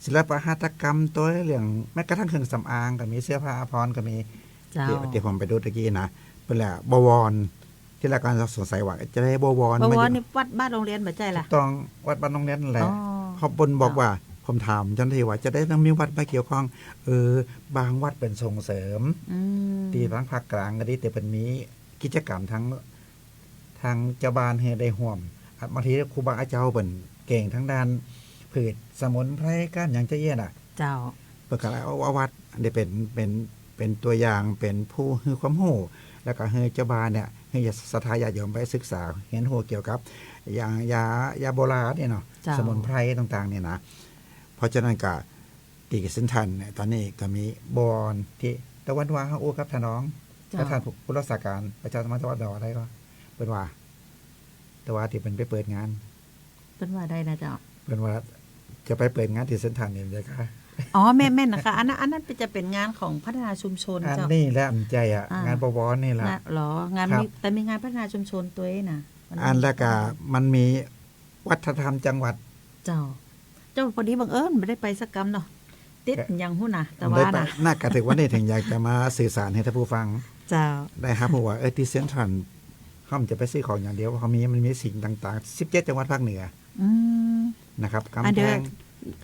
ศิลปะหัตถกรรม ตวยเรื่องแม้กระทั่งเครื่องสำอางก็มี เสื้อผ้าอาภรณ์ก็มี เจ้า ตี้ ตี้ผมไปดูตะกี้นะ เปิ้นแหละบวร ตี้แรกก็สงสัยว่าจะได้บวร บวร มาอยู่ นี่วัดบ้านโรงเรียนบ่ใจ้ละ ถูกต้อง วัดบ้านโรงเรียนนั่นแหละ อ๋อ เพราะเปิ้นบอกว่า ผมถามเจ้าหน้าที่ว่าจะได้ต้องมีวัดมาเกี่ยวข้อง เออ บางวัดเปิ้นส่งเสริม อืม ตี้ทางภาคกลางก็ดี ตี้เปิ้นมีกิจกรรมทาง ทางเจ้าบ้านหื้อได้ฮ่วม อ่ะ บางทีครูบาอาจารย์เปิ้นเก่งทางด้านพืชสมุนไพร ก้านหยังจะอี้นะ เจ้า เปิ้นก็เลยเอา เอาวัดนี่เป๋น เป๋น เป๋นตั๋วอย่าง เป๋นผู้หื้อความฮู้ แล้วก็หื้อเจ้าบ้านเนี่ย หื้อศรัทธาญาติโยมไปศึกษาเฮียนฮู้เกี่ยวกับอย่างยา ยาโบราณเนี่ยเนาะ เจ้า สมุนไพรต่างๆ เนี่ยนะ เพราะฉะนั้นก็ ตี้เซ็นทรัลเนี่ย ตอนนี้ก็มีบวรตี้ แต่วันวาเฮาอู้กับท่านรอง เจ้า กับท่านผู้รักษาการประชาสัมพันธ์จังหวัดดอกอะไรก็ เปิ้นว่า แต่ว่าตี้เปิ้นไปเปิดงาน เปิ้นว่าได้นะเจ้า เปิ้นว่าจะไปเปิดงานตี้เซ็นทรัลนี่เลยค่ะ อ๋อ แม่นๆ นะคะ อันนั้น อันนั้นเป๋น จะเป๋นงานของพัฒนาชุมชน อัน เจ้า นี้แหละ มันใจ้อะ อ่า งานบวรนี่แหละ นะ หรอ งาน ครับ มี แต่มีงานพัฒนาชุมชนตวยนะ อันแล้วก็มันมี วัฒนธรรมจังหวัด เจ้า เจ้า พอดีบังเอิญบ่ได้ไปสักกำเนาะ ติด ก็ หยังฮู้นะ แต่ว่านะ น่าก็ถือว่านี่เถิงอยากจะมาสื่อสารหื้อท่านผู้ฟัง เจ้า ได้ฮับฮู้ว่า เออ ตี้เซ็นทรัล เฮาจะไปซื้อของอย่างเดียว เฮามี มันมีสิ่งต่างๆ สิบเจ็ดจังหวัดภาคเหนือ อืม นะครับ อ่ะ กำแพง เดี๋ยว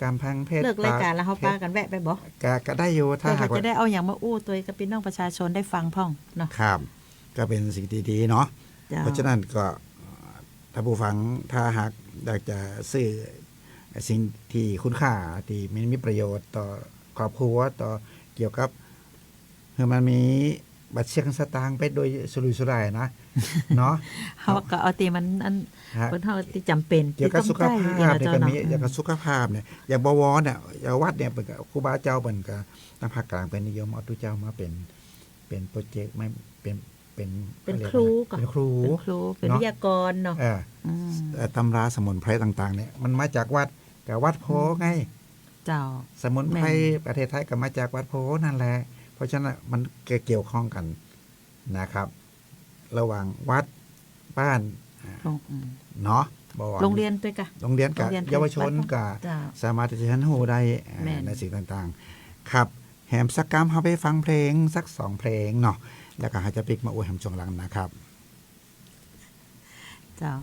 กำแพงเพชร เลิกรายการแล้วเฮา ตาก ปากั๋นแวะไปบ่ ก็ ก็ได้อยู่ ถ้า เพื่อ หากว่า จะได้เอาหยังมาอู้ตวยกับพี่น้องประชาชนได้ฟังพ่องเนาะ ครับ ก็เป๋นสิ่งตี้ดีเนาะ เจ้า เพราะฉะนั้นก็ ท่านผู้ฟัง ถ้าหากอยากจะซื้อสิ่งตี้คุณค่า ตี้มันมีประโยชน์ต่อครอบครัว ต่อเกี่ยวกับ หื้อมันมีบัดเสี้ยงสตางค์ไปโดยสุรุ่ยสุร่ายนะ เนาะ เฮาก็เอาตี้มันอัน ฮะ เปิ้นเฮาตี้จ๋ำเป๋น เกี่ยวกับสุขภาพเนี่ยก็มี ตี้ต้องใจ้อยู่แล้วเนาะ เกี่ยวกับสุขภาพเนี่ย อย่างบวรเนี่ย อย่างวัดเนี่ย เปิ้นก็ ครูบาเจ้าเปิ้นก็ ตางภาคกลางเปิ้นนิยมเอาตุ๊เจ้ามาเป๋น เป๋นโปรเจกต์ มาเป๋น เป๋น เป๋น เขาเรียก ครู อะไรนะ ก่อ เป๋นครู เป๋นครู เป๋น เนาะ วิทยากรเนาะ เออ อืม เอ่อ ตำราสมุนไพรต่างๆ เนี่ย มันมาจากวัด ก็วัดโพธิ์ไง อืม เจ้า สมุนไพร แม่น ประเทศไทยก็มาจากวัดโพธิ์นั่นแหละ เพราะฉะนั้นมันก็เกี่ยวข้องกั๋นนะครับ ระหว่างวัด บ้าน อ่า โรง อืม เนาะ บ่ว่า โรงเรียนตวยก่ะ โรงเรียนกับ โรงเรียน เยาวชน วัด ก็ เจ้า สามารถตี้จะหื้อฮู้ได้ อ่า แม่น ในสิ่งต่างๆ ครับ แหมสักกำเฮาไปฟังเพลงสักสองเพลงเนาะ แล้วก็เฮาจะปิ๊กมาอู้แหมช่วงหลังนะครับ เจ้า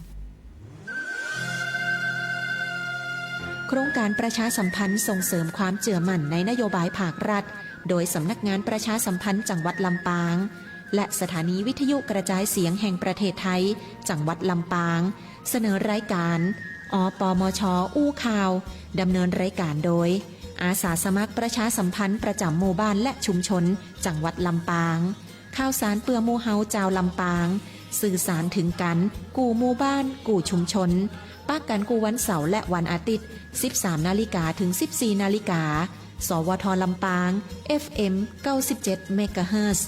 โครงการประชาสัมพันธ์ส่งเสริมความเจื้อมั่นในนโยบายภาครัฐ โดยสำนักงานประชาสัมพันธ์จังหวัดลำปาง และสถานีวิทยุกระจายเสียงแห่งประเทศไทย จังหวัดลำปาง เสนอรายการ อปมช อู้ข่าว ดำเนินรายการโดย อาสาสมัครประชาสัมพันธ์ประจ๋ำหมู่บ้านและชุมชน จังหวัดลำปาง ข่าวสารเปื้อหมู่เฮาจาวลำปาง สื่อสารเถิงกั๋น กู้หมู่บ้าน กู้ชุมชน ปะกั๋นกู้วันเสาร์และวันอาทิตย์ สิบสามนาฬิกาเถิงสิบสี่นาฬิกา สวท ลำปาง เอฟเอ็ม เก้าสิบเจ็ดเมกะเฮิรตซ์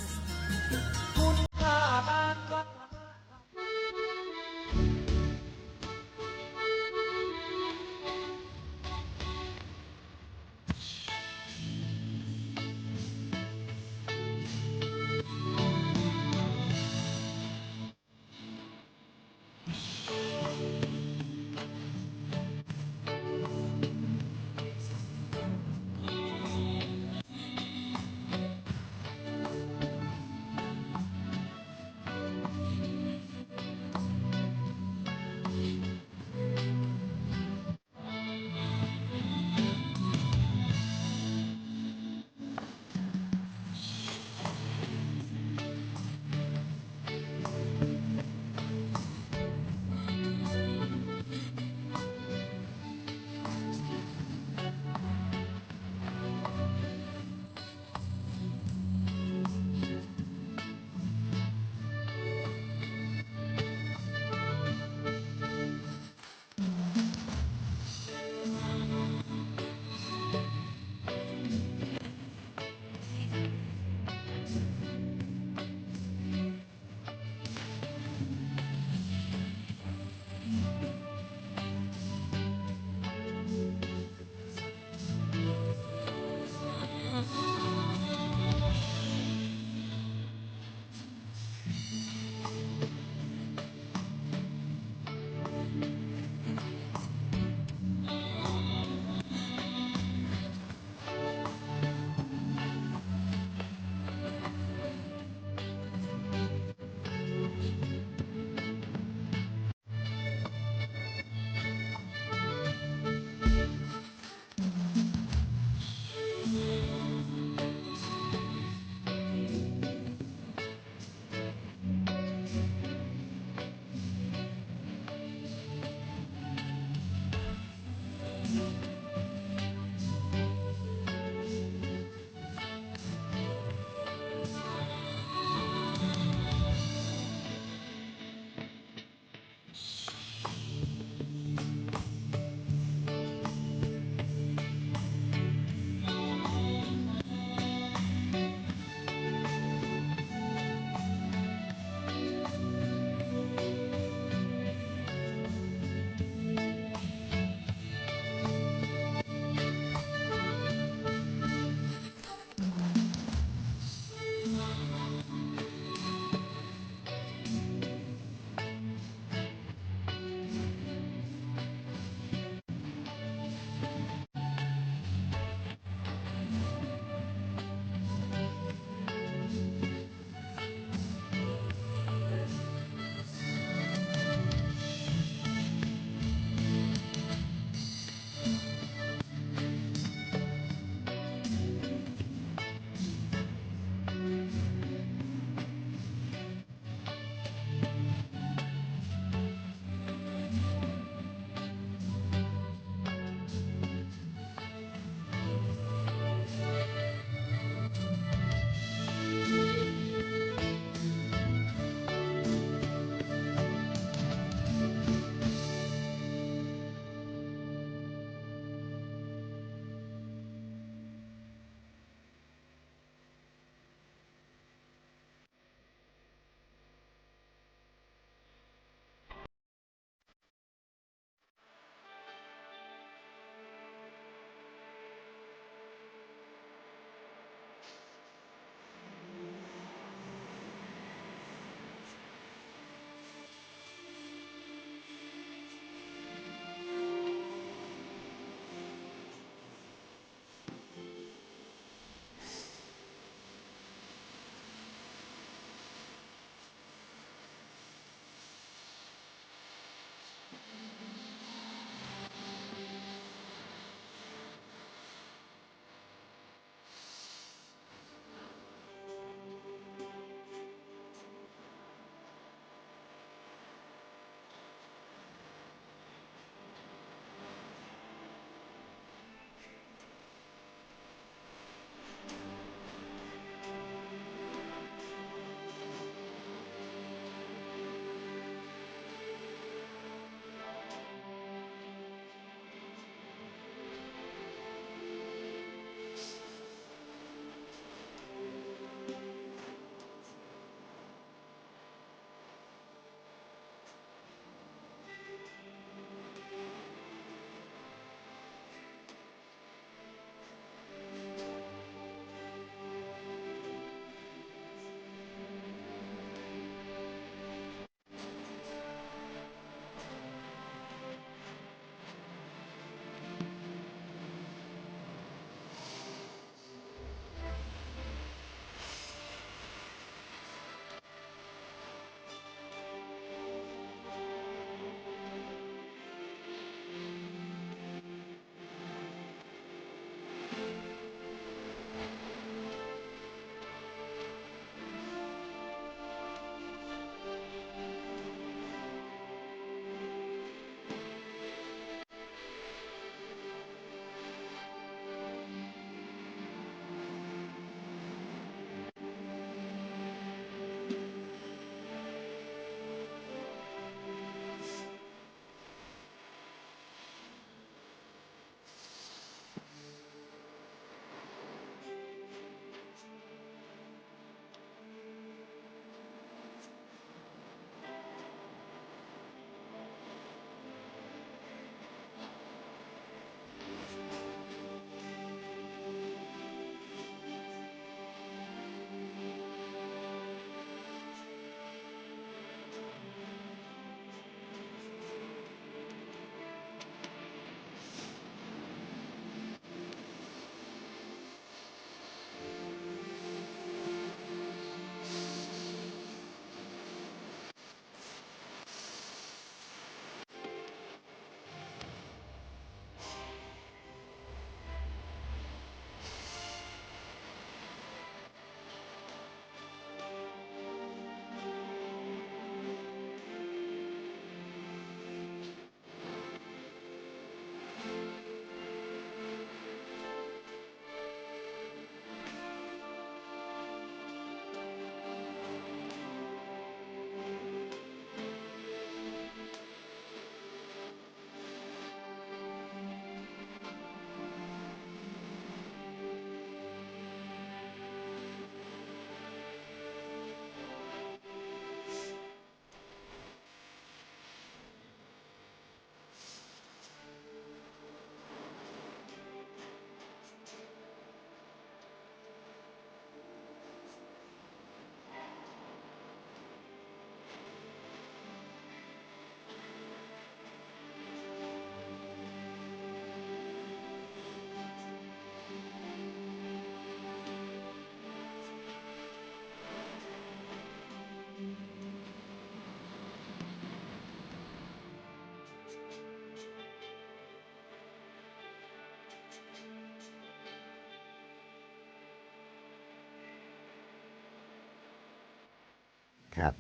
ครับ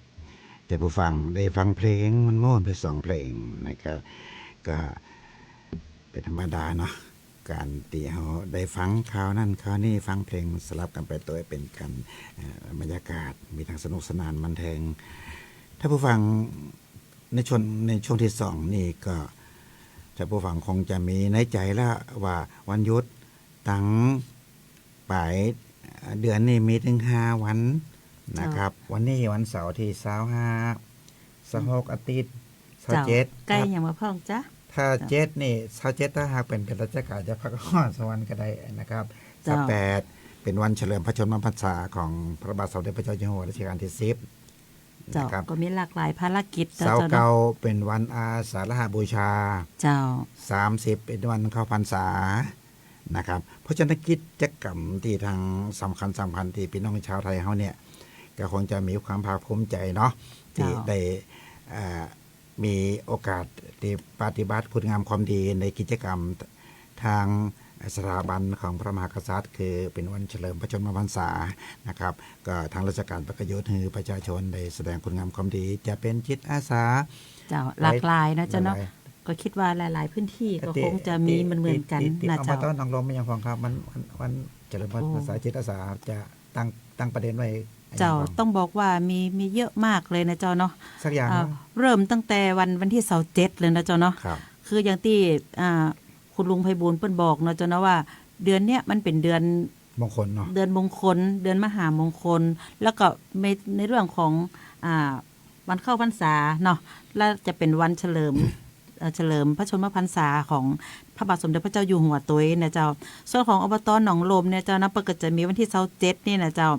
แต่ผู้ฟังได้ฟังเพลงม่วนๆ ไปสองเพลงนะครับ ก็เป็นธรรมดาเนาะ การตี้เฮาได้ฟังข่าวนั่นข่าวนี่ ฟังเพลงสลับกั๋นไปตวย เป๋นกั๋น เอ่อ บรรยากาศมีตังสนุกสนานมันเทิง ถ้าผู้ฟังในช่วง ในช่วงตี้สองนี่ก็ ถ้าผู้ฟังคงจะมีในใจ๋แล้วว่าวันหยุด ตังป๋ายเดือนนี่มีตึงห้าวันนะครับ เจ้า วันนี้วันเสาร์ตี้ซาวห้า ซาวหก อาทิตย์ เจ้า ซาวเจ็ด ใก้ ครับ หยังบ่พ่องจ๊ะ ถ้า เจ้า เจ็ดนี่ ซาวเจ็ด ถ้าหากเป๋น เป๋นราชก๋านจะพักผ่อนสักวันก็ได้นะครับ เจ้า ซาวแปด เป๋นวันเฉลิมพระชนมพรรษาของพระบาทสมเด็จพระเจ้าอยู่หัวรัชกาลตี้สิบ เจ้า นะครับ ก็มีหลากหลายภารกิจ ซาวเก้า เจ้าเนาะ เป๋นวันอาสาฬหบูชา เจ้า สามสิบ เป๋นวันเข้าพรรษานะครับ เพราะฉะนั้นกิจกรรมตี้ตังสำคัญสำคัญตี้ปี้น้องชาวไทยเฮาเนี่ย ก็คงจะมีความภาคภูมิใจ๋เนาะ ตี้ เจ้า ได้ เอ่อ มีโอกาสตี้ปฏิบัติคุณงามความดีในกิจกรรมตางสถาบันของพระมหากษัตริย์ คือเป๋นวันเฉลิมพระชนมพรรษานะครับ ก็ตางราชก๋านเปิ้นก็ยกหื้อประชาชนได้แสดงคุณงามความดี จะเป๋นจิตอาสา เจ้า หลากหลายเนาะเจ้าเนาะ หลากหลาย ก็กึ๊ดว่าหลายๆ พื้นตี้ก็คงจะมีเหมือนๆ กั๋น ตี้ ตี้ นะเจ้า อบต.หนองลมมีหยังพ่องครับ วัน วัน วันเฉลิมพระชนมพรรษา โอ้ จิตอาสาจะตั้ง ตั้งประเด็นไว้หยังพ่อง เจ้า ต้องบอกว่ามี มีเยอะมากเลยนะเจ้าเนาะ สักอย่าง อ่า เนาะ เริ่มตั้งแต่วัน วันตี้ซาวเจ็ดเลยนะเจ้าเนาะ ครับ คืออย่างตี้ อ่า คุณลุงไพบูลย์เปิ้นบอกเนาะเจ้าเนาะ ว่าเดือนเนี้ยมันเป๋นเดือนมงคลเนาะ เดือนมงคล เดือนมหามงคล แล้วก็ใน ในเรื่องของ อ่า วันเข้าพรรษาเนาะ แล้วจะเป๋นวันเฉลิม เอ่อ เฉลิมพระชนมพรรษาของพระบาทสมเด็จพระเจ้าอยู่หัวตวยนะเจ้า ส่วนของ อบต.หนองลมเนี่ยเจ้านะ เปิ้นก็จะมีวันตี้ซาวเจ็ดนี่นะเจ้า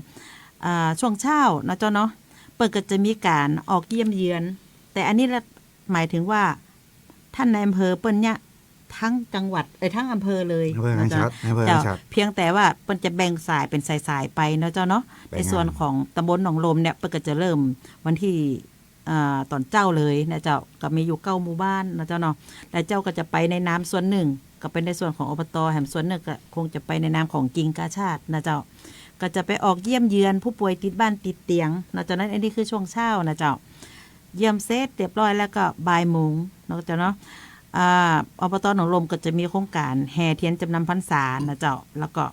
อ่า ช่วงเช้านะเจ้าเนาะ เปิ้นก็จะมีก๋านออกเยี่ยมเยือน แต่อันนี้ละหมายถึงว่า ท่านนายอำเภอเปิ้นเนี่ยทั้งจังหวัด เอ้ย ทั้งอำเภอเลย อำเภอห้างฉัตร นะเจ้า อำเภอห้างฉัตร เจ้า เพียงแต่ว่าเปิ้นจะแบ่งสายเป๋นสายๆ ไปเนาะเจ้าเนาะ แบ่งงาน ในส่วนของตำบลหนองลมเนี่ย เปิ้นก็จะเริ่มวันตี้ อ่า ต๋อนเจ๊าเลยนะเจ้า ก็มีอยู่เก้าหมู่บ้านนะเจ้าเนาะ และเจ้าก็จะไปในนามส่วนนึ่ง ก็เป๋นในส่วนของ อบต. แหมส่วนนึ่งก็คงจะไปในนามของกิ่งกาชาดนะเจ้า ก็จะไปออกเยี่ยมเยือนผู้ป่วยติดบ้านติดเตียงนะเจ้า นั้นอันนี้คือช่วงเช้านะเจ้า เยี่ยมเสร็จเรียบร้อยแล้วก็บ่ายโมงเนาะเจ้าเนาะ อ่า อบต.หนองลมก็จะมีโครงก๋านแห่เทียนจำนำพรรษานะเจ้า แล้วก็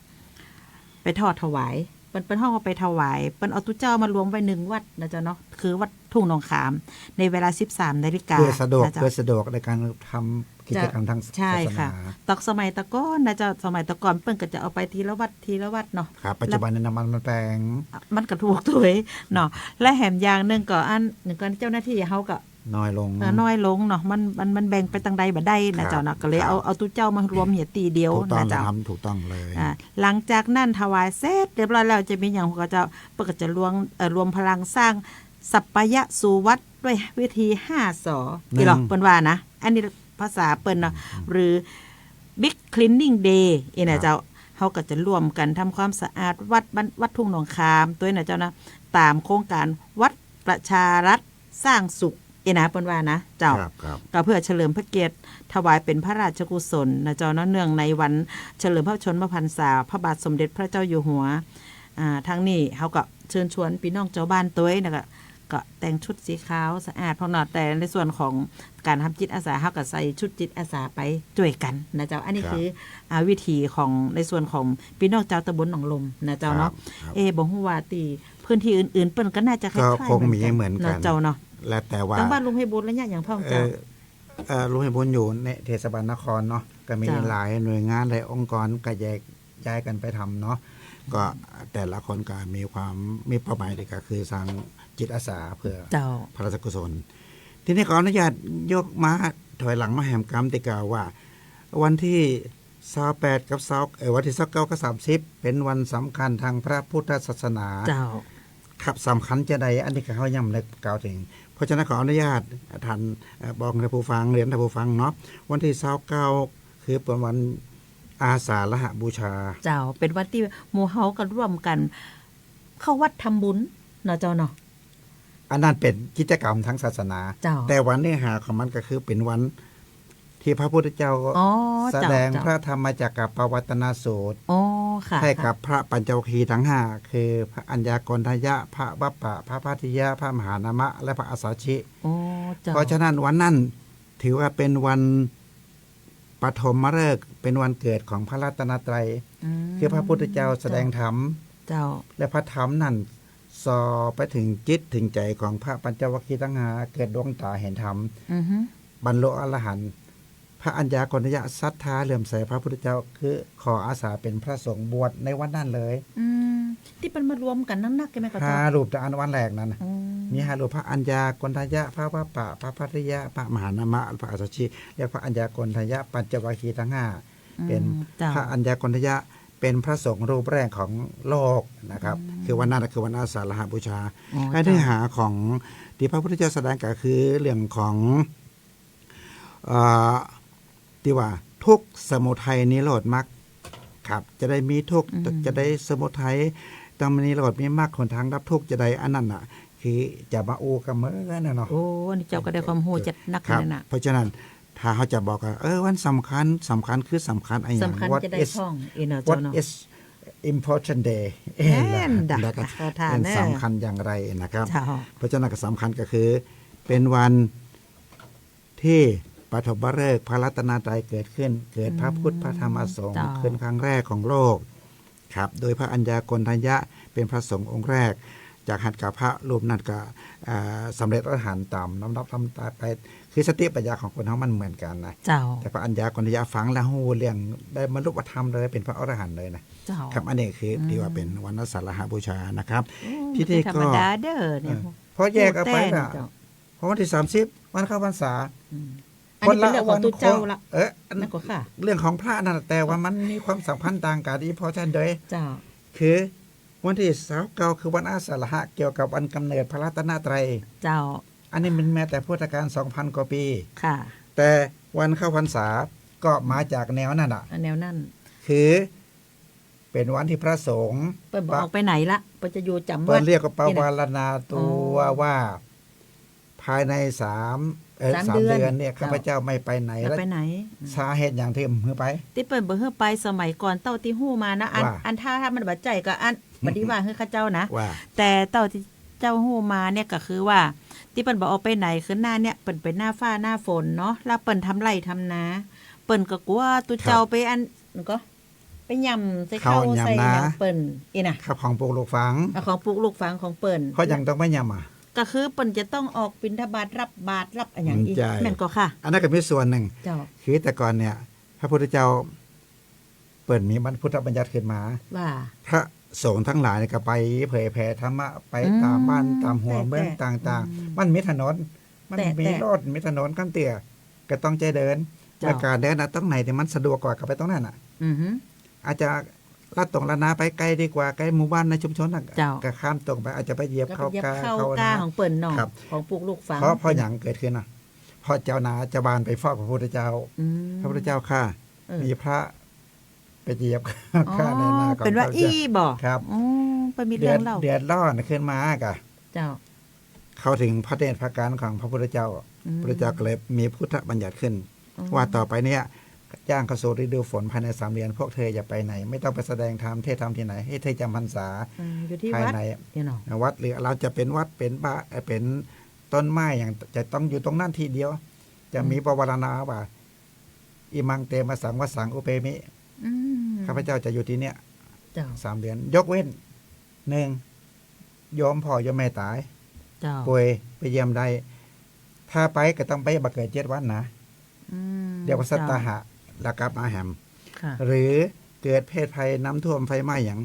ไปทอดถวาย เปิ้น เปิ้นฮ้องว่าไปถวาย เปิ้นเอาตุ๊เจ้ามารวมไว้นึ่งวัดนะเจ้าเนาะ คือวัดทุ่งหนองขาม ในเวลาสิบสามนาฬิกา เพื่อสะดวก นะเจ้า เพื่อสะดวกในการทำกิจกรรมทางศาสนา ใจ้ค่ะ ต๋อนสมัยตะก่อนนะเจ้า สมัยตะก่อนเปิ้นก็จะเอาไปทีละวัด ทีละวัดเนาะ ครับ ปัจจุบันนี้น้ำมันมันแปง มันก็ถูกตวยเนาะ และแหมอย่างนึ่งก็อันนึ่งก็เจ้าหน้าตี้เฮาก็ น้อยลง เอ่อ น้อยลงเนาะ มัน มัน มันแบ่งไปตางใดบ่ได้นะเจ้าเนาะ ครับ ก็เลยเอา ครับ เอาตุ๊เจ้ามารวมเหียตี้เดียว ถูกต้อง นะเจ้า ครับ ถูกต้องเลย อ่า หลังจากนั้นถวายเสร็จเรียบร้อยแล้วจะมีหยังก็เจ้า เปิ้นก็จะรวม เอ่อ รวมพลังสร้างสัปปายะสู่วัดด้วยวิธีห้าสอ นึ่ง ตี้หรอเปิ้นว่านะ อันนี้ภาษาเปิ้นเนาะ อืม หรือ Big Cleaning Day อี้นะเจ้า ครับ เฮาก็จะร่วมกั๋นทำความสะอาดวัดบ้าน วัดทุ่งหนองขามตวยนะเจ้านะ ต๋ามโครงก๋านวัดประชารัฐ สร้างสุข อี้นะ เปิ้นว่านะเจ้า ครับ ครับ ก็เพื่อเฉลิมพระเกียรติถวายเป๋นพระราชกุศลนะเจ้าเนาะ เนื่องในวันเฉลิมพระชนมพรรษาพระบาทสมเด็จพระเจ้าอยู่หัว อ่า ตางนี้เฮาก็เชิญชวนปี้น้องจาวบ้านตวยนะ ก็ ก็แต่งชุดสีขาวสะอาดพ่องเนาะ แต่ในส่วนของก๋านทำจิตอาสา เฮาก็ใส่ชุดจิตอาสาไปจ้วยกั๋นนะเจ้า อันนี้ ครับ คือ อ่า วิถีของในส่วนของปี้น้องจาวตำบลหนองลมนะเจ้าเนาะ ครับ ครับ เอ๊ะ บ่ฮู้ว่าตี้ พื้นตี้อื่นๆ เปิ้นก็น่าจะคล้ายๆ ก็คงมีเหมือนกั๋น เหมือนกั๋นเนาะเจ้าเนาะ แล้วแต่ว่า ตางบ้านลุงไพบูลย์ละเยียะหยังพ่องเจ้า เอ่อ เอ่อ ลุงไพบูลย์อยู่ในเทศบาลนครเนาะ ก็มี เจ้า หลายหน่วยงานหลายองค์กรก็แยกย้ายกั๋นไปทำเนาะ ก็แต่ละคนก็มีความ มีเป้าหมายเดียวกั๋นคือสร้างจิตอาสาเพื่อ เจ้า พระราชกุศล ทีนี้ขออนุญาตยกมาถอยหลังมาแหมกำตี้กล่าวว่า วันตี้ ซาวแปดกับซาว เอ่อ วันตี้ซาวเก้ากับสามสิบ เป๋นวันสำคัญตางพระพุทธศาสนา เจ้า ครับ สำคัญจาใด อันนี้ก็เฮายังบ่ได้กล่าวเถิง เพราะฉะนั้นขออนุญาตท่าน เอ่อ บอกท่านผู้ฟัง เรียนท่านผู้ฟังเนาะ วันตี้ซาวเก้าคือเป๋นวันอาสาฬหบูชา เจ้า เป๋นวันตี้หมู่เฮาก็ร่วมกั๋นเข้าวัดทำบุญเนาะเจ้าเนาะ อันนั้นเป๋นกิจกรรมตางศาสนา เจ้า แต่ว่าเนื้อหาของมันก็คือเป๋นวันตี้พระพุทธเจ้า อ๋อ แสดง เจ้า พระธรรมจักรกัปปวัตนสูตร อ๋อ ค่ะ ให้กับพระปัญจวัคคีย์ทั้งห้า คือพระอัญญาโกณฑัญญะ พระวัปปะ พระภัททิยะ พระมหานามะ และพระอัสสัชชิ อ๋อ เจ้า เพราะฉะนั้นวันนั้นถือว่าเป็นวันปฐมฤกษ์ เป็นวันเกิดของพระรัตนตรัย อืม คือพระพุทธเจ้าแสดงธรรม เจ้า และพระธรรมนั้นส่อไปถึงจิตถึงใจ๋ของพระปัญจวัคคีย์ทั้งห้า เกิดดวงต๋าหันธรรม อือฮึ บรรลุอรหันต์ พระอัญญาโกณฑัญญะศรัทธาเลื่อมใสพระพุทธเจ้า คือขออาสาเป็นพระสงฆ์บวชในวันนั้นเลย อืม ตี้เปิ้นมารวมกั๋นนักๆ ใจ้ไหมคะ ห้า เจ้า รูป แต่อันวันแรกนั้นน่ะ อืม มีห้ารูป พระอัญญาโกณฑัญญะ พระวัปปะ พระภัททิยะ พระมหานามะ พระอัสสัชชิ เรียกพระอัญญาโกณฑัญญะปัญจวัคคีย์ทั้งห้า อืม เป๋น เจ้า พระอัญญาโกณฑัญญะเป๋นพระสงฆ์รูปแรกของโลกนะครับ อืม คือวันนั้นน่ะคือวันอาสาฬหบูชา อ๋อ อันเนื้อหาของตี้พระพุทธเจ้าแสดงก็คือเรื่องของ เอ่อ ตี้ว่าทุกข์สมุทัยนิโรธมรรค ครับ จะได้มีทุกข์ อืม จะได้สมุทัย ต้องมีนิโรธ มีมรรค หนทางดับทุกข์จะได้ อันนั้นน่ะ คือจะมาอู้กั๋นเมื่อนั้นน่ะเนาะ โอ้ อันนี้เจ้าก็ได้ความฮู้จัดนัก ครับ นั่นน่ะ เพราะฉะนั้นถ้าเฮาจะบอกว่า เออ วันสำคัญ สำคัญคือสำคัญอะหยัง สำคัญ what จะได้ is ท่อง อีกเนาะ what เจ้าเนาะ is important day แม่นดะ แล้วก็ ขอทาน เป็น เนอะ สำคัญอย่างไรนะครับ เจ้า เพราะฉะนั้นก็สำคัญก็คือเป็นวัน ตี้ปฐมฤกษ์พระรัตนตรัยเกิดขึ้น เกิดพระพุทธ อืม พระธรรม พระสงฆ์ เจ้า ขึ้นครั้งแรกของโลก ครับ โดยพระอัญญาโกณฑัญญะเป๋นพระสงฆ์องค์แรก จากหั้นก็พระรูปนั้นก็ เอ่อ สำเร็จอรหันต์ต๋ามลำดับลำดับไป คือสติปัญญาของคนเฮามันเหมือนกั๋นนะ เจ้า แต่พระอัญญาโกณฑัญญะฟังแล้วฮู้เรื่อง ได้บรรลุธรรมเลย เป๋นพระอรหันต์เลยนะ เจ้า ครับ อันนี้คือ อืม ตี้ว่าเป๋นวันอาสาฬหบูชานะครับ โอ้ ตี้นี่ก็ บ่ธรรมดาเด้อเนี่ย เออ พอแยกออกไปน่ะ ฮู้แต๊เจ้า พอวันตี้สามสิบ วันเข้าพรรษา อืม อันนี้เป๋นเรื่องของตุ๊เจ้าละ เออ อัน นั่นก็ค่ะ เรื่องของพระนั่นแหละ แต่ว่ามันมีความสัมพันธ์ต่างกั๋น important โดย เจ้า คือวันตี้ซาวเก้า คือวันอาสาฬหะ เกี่ยวกับวันกำเนิดพระรัตนตรัย เจ้า อันนี้มันมาแต่พุทธกาลสองพันกว่าปี๋ ค่ะ แต่วันเข้าพรรษาก็มาจากแนวนั้นน่ะ อ่ะ แนวนั้น คือ เป๋นวันตี้พระสงฆ์ เปิ้นบ่ออกไปไหนละ เปิ้นจะอยู่จ๋ำวัด เปิ้นเรียกว่าปวารณาตั๋ว อ๋อ ว่า ภายในสาม เอ่อ สาม สามเดือน เดือนเนี่ย เจ้า ข้าพเจ้าไม่ไปไหน ไม่ไปไหน แล้ว อืม สาเหตุหยังตี้บ่หื้อไป ตี้เปิ้นบ่หื้อไปสมัยก่อน เต้าตี้ฮู้มานะ อัน ว่า อันถ้า ถ้ามันบ่ใจ้ก็อัน บ่ดีว่าหื้อข้าเจ้านะ ว่า แต่เต้าตี้เจ้าฮู้มาเนี่ยก็คือว่า ตี้เปิ้นบ่ออกไปไหนคือหน้าเนี่ย เปิ้นเป๋นหน้าฟ้าหน้าฝนเนาะ แล้วเปิ้นทำไร่ทำนา เปิ้นก็กั๋วตุ๊เจ้า ครับ ไปอัน ก็ ไปย่ำใส่ เข้า เข้าใส่ ย่ำนา หยังเปิ้น อี้นะ ข้าวของปลูกลูกฝัง อ่ะ ของปลูกลูกฝังของเปิ้น เพราะหยังต้องไปย่ำอ่ะ ก็คือเปิ้นจะต้องออกบิณฑบาต รับบาตร รับอะหยังอี้ ใจ้ แม่นก่อค่ะ อันนั้นก็มีส่วนนึ่ง เจ้า คือแต่ก่อนเนี่ย พระพุทธเจ้าเปิ้นมีพุทธบัญญัติขึ้นมา ว่า พระสงฆ์ทั้งหลายเนี่ยก็ไปเผยแผ่ธรรมะ ไป อืม ต๋ามบ้านต๋ามหัวเมืองต่างๆ แต่ แต่ อืม มันมีถนน มัน แต่ มี แต่ รถ มีถนนคันเตี้ย ก็ต้องใจ๊เดิน เจ้า แล้วก็เดินน่ะ ตรงไหนตี้มันสะดวกกว่าก็ไปตรงนั้นน่ะ อือฮึ อาจจะลัดตรงลัดนาไปไกลดีกว่า ใก้หมู่บ้านในชุมชนน่ะ เจ้า ก็ข้ามตรงไป อาจจะไปเหยียบเข้า ก็ไปเหยียบ ก้า เข้า เข้า ก้า นา ของเปิ้นเนาะ ครับ ของปลูกลูกฝัง เพราะ เพราะหยังเกิดขึ้นน่ะ เพราะเจ้านาเจ้าบ้านไปฟ้องพระพุทธเจ้า อืม พระพุทธเจ้าข้า เออ มีพระไปเหยียบ อ๋อ ข้าในนาของ เปิ้นว่า ข้าพเจ้า อี้บ่ ครับ อ๋อ เปิ้นมีเรื่องเล่า เดือด เดือดร้อนขึ้นมาก่ะ เจ้า เข้าถึงพระเนตรพระกาณของพระพุทธเจ้า อืม พระพุทธเจ้าก็เลยมีพุทธบัญญัติขึ้น อืม ว่าต่อไปเนี่ย ย่างเข้าสู่ฤดูฝนภายในสามเดือน พวกเธออย่าไปไหน ไม่ต้องไปแสดงธรรม เทศน์ธรรมตี้ไหน ให้เธอจำพรรษา อืม อยู่ตี้ ภายใน วัดเนี่ยเนาะ วัด หรือเราจะเป๋นวัดเป๋นบ้า เอ่อ เป๋นต้นไม้อย่าง จะต้องอยู่ตรงนั้นตี้เดียว จะมี อืม ปวารณาว่า อิมังเตมะสังวัสสังอุเปมิ อืม ข้าพเจ้าจะอยู่ตี้เนี่ย เจ้า สามเดือน ยกเว้น นึ่ง โยมพ่อโยมแม่ต๋าย เจ้า ป่วย ไปเยี่ยมได้ ถ้าไปก็ต้องไปบ่เกินเจ็ดวันนะ อืม เรียกว่าสัตตาหะ เจ้า แล้วกลับมาแหม ค่ะ หรือเกิดเพศภัยน้ำท่วมไฟไหม้หยัง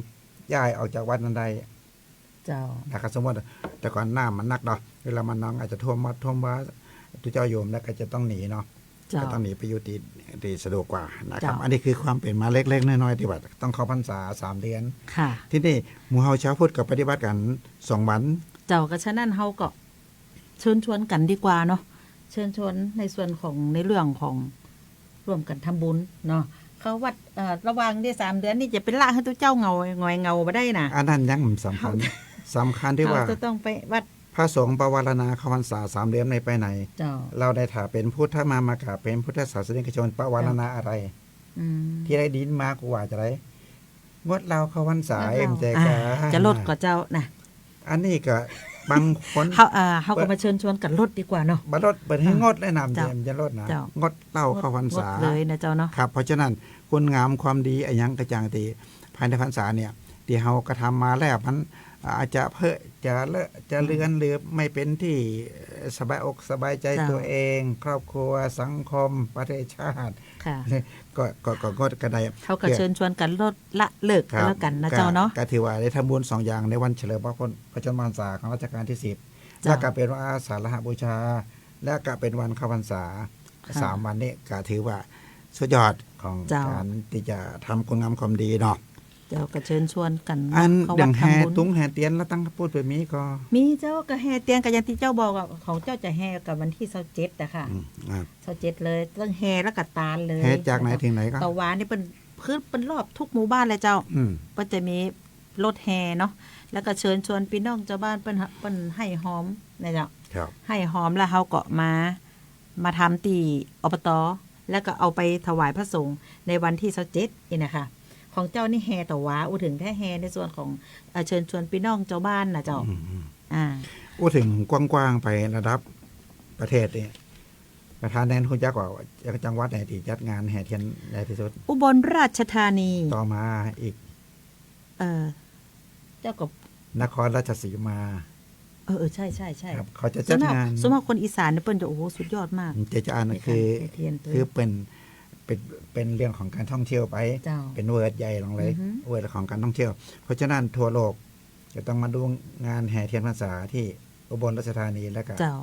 ย้ายออกจากวัดนั้นได้ เจ้า นะครับ สมมุติแต่ก่อนน้ำมันนักเนาะ เวลามันนองอาจจะท่วมวัดท่วมวา ตุ๊เจ้าโยมแล้วก็จะต้องหนีเนาะ เจ้า ก็ต้องหนีไปอยู่ตี้ ตี้สะดวกกว่านะครับ เจ้า อันนี้คือความเป๋นมาเล็กๆ น้อยๆ ตี้ว่าต้องเข้าพรรษาสามเดือน ค่ะ ตี้นี่หมู่เฮาชาวพุทธก็ปฏิบัติกั๋นสองวัน เจ้า ก็ฉะนั้นเฮาก็เชิญชวนกั๋นดีกว่าเนาะ เชิญชวนในส่วนของ ในเรื่องของ ร่วมกั๋นทำบุญเนาะ เข้าวัด เอ่อ ระหว่างตี้สามเดือนนี่จะไปละหื้อตุ๊เจ้าเหงา หงอยเหงาบ่ได้นะ อันนั้นยังบ่สำคัญ เฮา สำคัญตี้ว่า เฮาจะต้องไปวัด พระสงฆ์ปวารณาเข้าพรรษาสามเดือนไม่ไปไหน เจ้า เราในฐานะเป๋นพุทธมามกะ เป๋นพุทธศาสนิกชน ปวารณาอะไร เจ้า อืม ตี้ได้ยินมากูว่าจะได้ งดเหล้าเข้าพรรษา งดเหล้า เอ็มเจ อ่า กา จะลดก่อเจ้านะ อันนี้ก็บางคน เฮา อ่า เฮาก็มาเชิญชวนกั๋นลดดีกว่าเนาะ บ่ลด เปิ้นหื้องดเลยนะ เจ้า มันจะลดนะ เจ้า งดเหล้าเข้าพรรษา งดเลยนะเจ้าเนาะ ครับ เพราะฉะนั้นคุณงามความดีอะหยังก็จ้างตี้ภายในพรรษาเนี่ย ตี้เฮากระทำมาแล้วมันอาจจะเผลอ จะเลอะ จะเลือน อืม หรือไม่เป็นที่สบายอกสบายใจ เจ้า ตัวเอง ครอบครัว สังคม ประเทศชาติ ค่ะ ก็ ก็ ก็งดก็ได้ เฮาก็เชิญชวนกั๋นลดละเลิก ครับ กั๋นแล้วกั๋นนะเจ้าเนาะ ก็ ก็ถือว่าได้ทำบุญสองอย่างในวันเฉลิมพระพน- พระชนมพรรษาของรัชกาลที่สิบ เจ้า แล้วก็เป๋นวันอาสาฬหบูชา แล้วก็เป๋นวันเข้าพรรษา ค่ะ สามวันนี้ก็ถือว่าสุดยอดของ เจ้า ก๋านตี้จะทำคุณงามความดีเนาะ เจ้า ก็เชิญชวนกั๋น อัน เข้าวัด อย่างแห่ ทำบุญ ตุ๊งแห่เตียนแล้วตั้งพูดไปมีก็ มีเจ้า ก็แห่เตียนก็อย่างตี้เจ้าบอกอะ ของเจ้าจะแห่กั๋นวันตี้ซาวเจ็ดอะค่ะ อืม อ่ะ ซาวเจ็ดเลย ตึงแห่แล้วก็ตานเลย แห่จากไหนเถิงไหนก็ ตะวานี่เปิ้น คือเปิ้นรอบทุกหมู่บ้านเลยเจ้า อืม เปิ้นจะมีรถแห่เนาะ แล้วก็เชิญชวนปี้น้องจาวบ้านเปิ้น เปิ้นไห้ฮอมนะเจ้า ครับ ไห้ฮอมแล้วเฮาก็มา มาทำตี้ อบต แล้วก็เอาไปถวายพระสงฆ์ในวันตี้ซาวเจ็ดนี่นะคะ ของเจ้านี่แห่ตะวา อู้เถิงแต๊แห่ในส่วนของ เอ่อ เชิญชวนปี้น้องจาวบ้านนะเจ้า อืม อืม อ่า อู้เถิงกว้างๆ ไประดับประเทศนี่ ประธานแนนฮู้จักว่าจังหวัดไหนตี้จัดงานแห่เตียนใหญ่ตี้สุด อุบลราชธานี ต่อมาอีก เอ่อ เจ้าก็ นครราชสีมา เออ เออ ใช่ ใช่ ใช่ ครับ เขาจะจัดงาน ส่วนมาก ส่วนมากคนอีสานเนี่ยเปิ้นจะ โอ้โห สุดยอดมาก เจจะอ่าน ในการ คือ แห่เตียนตัว คือเปิ้น เปิ้น เปิ้นเรื่องของการท่องเที่ยวไป เจ้า เปิ้นเวิลด์ใหญ่ลงเลย อือฮึ เวิลด์ของการท่องเที่ยว เพราะฉะนั้นทั่วโลกจะต้องมาดูงานแห่เตียนพรรษาตี้อุบลราชธานี แล้วก็ เจ้า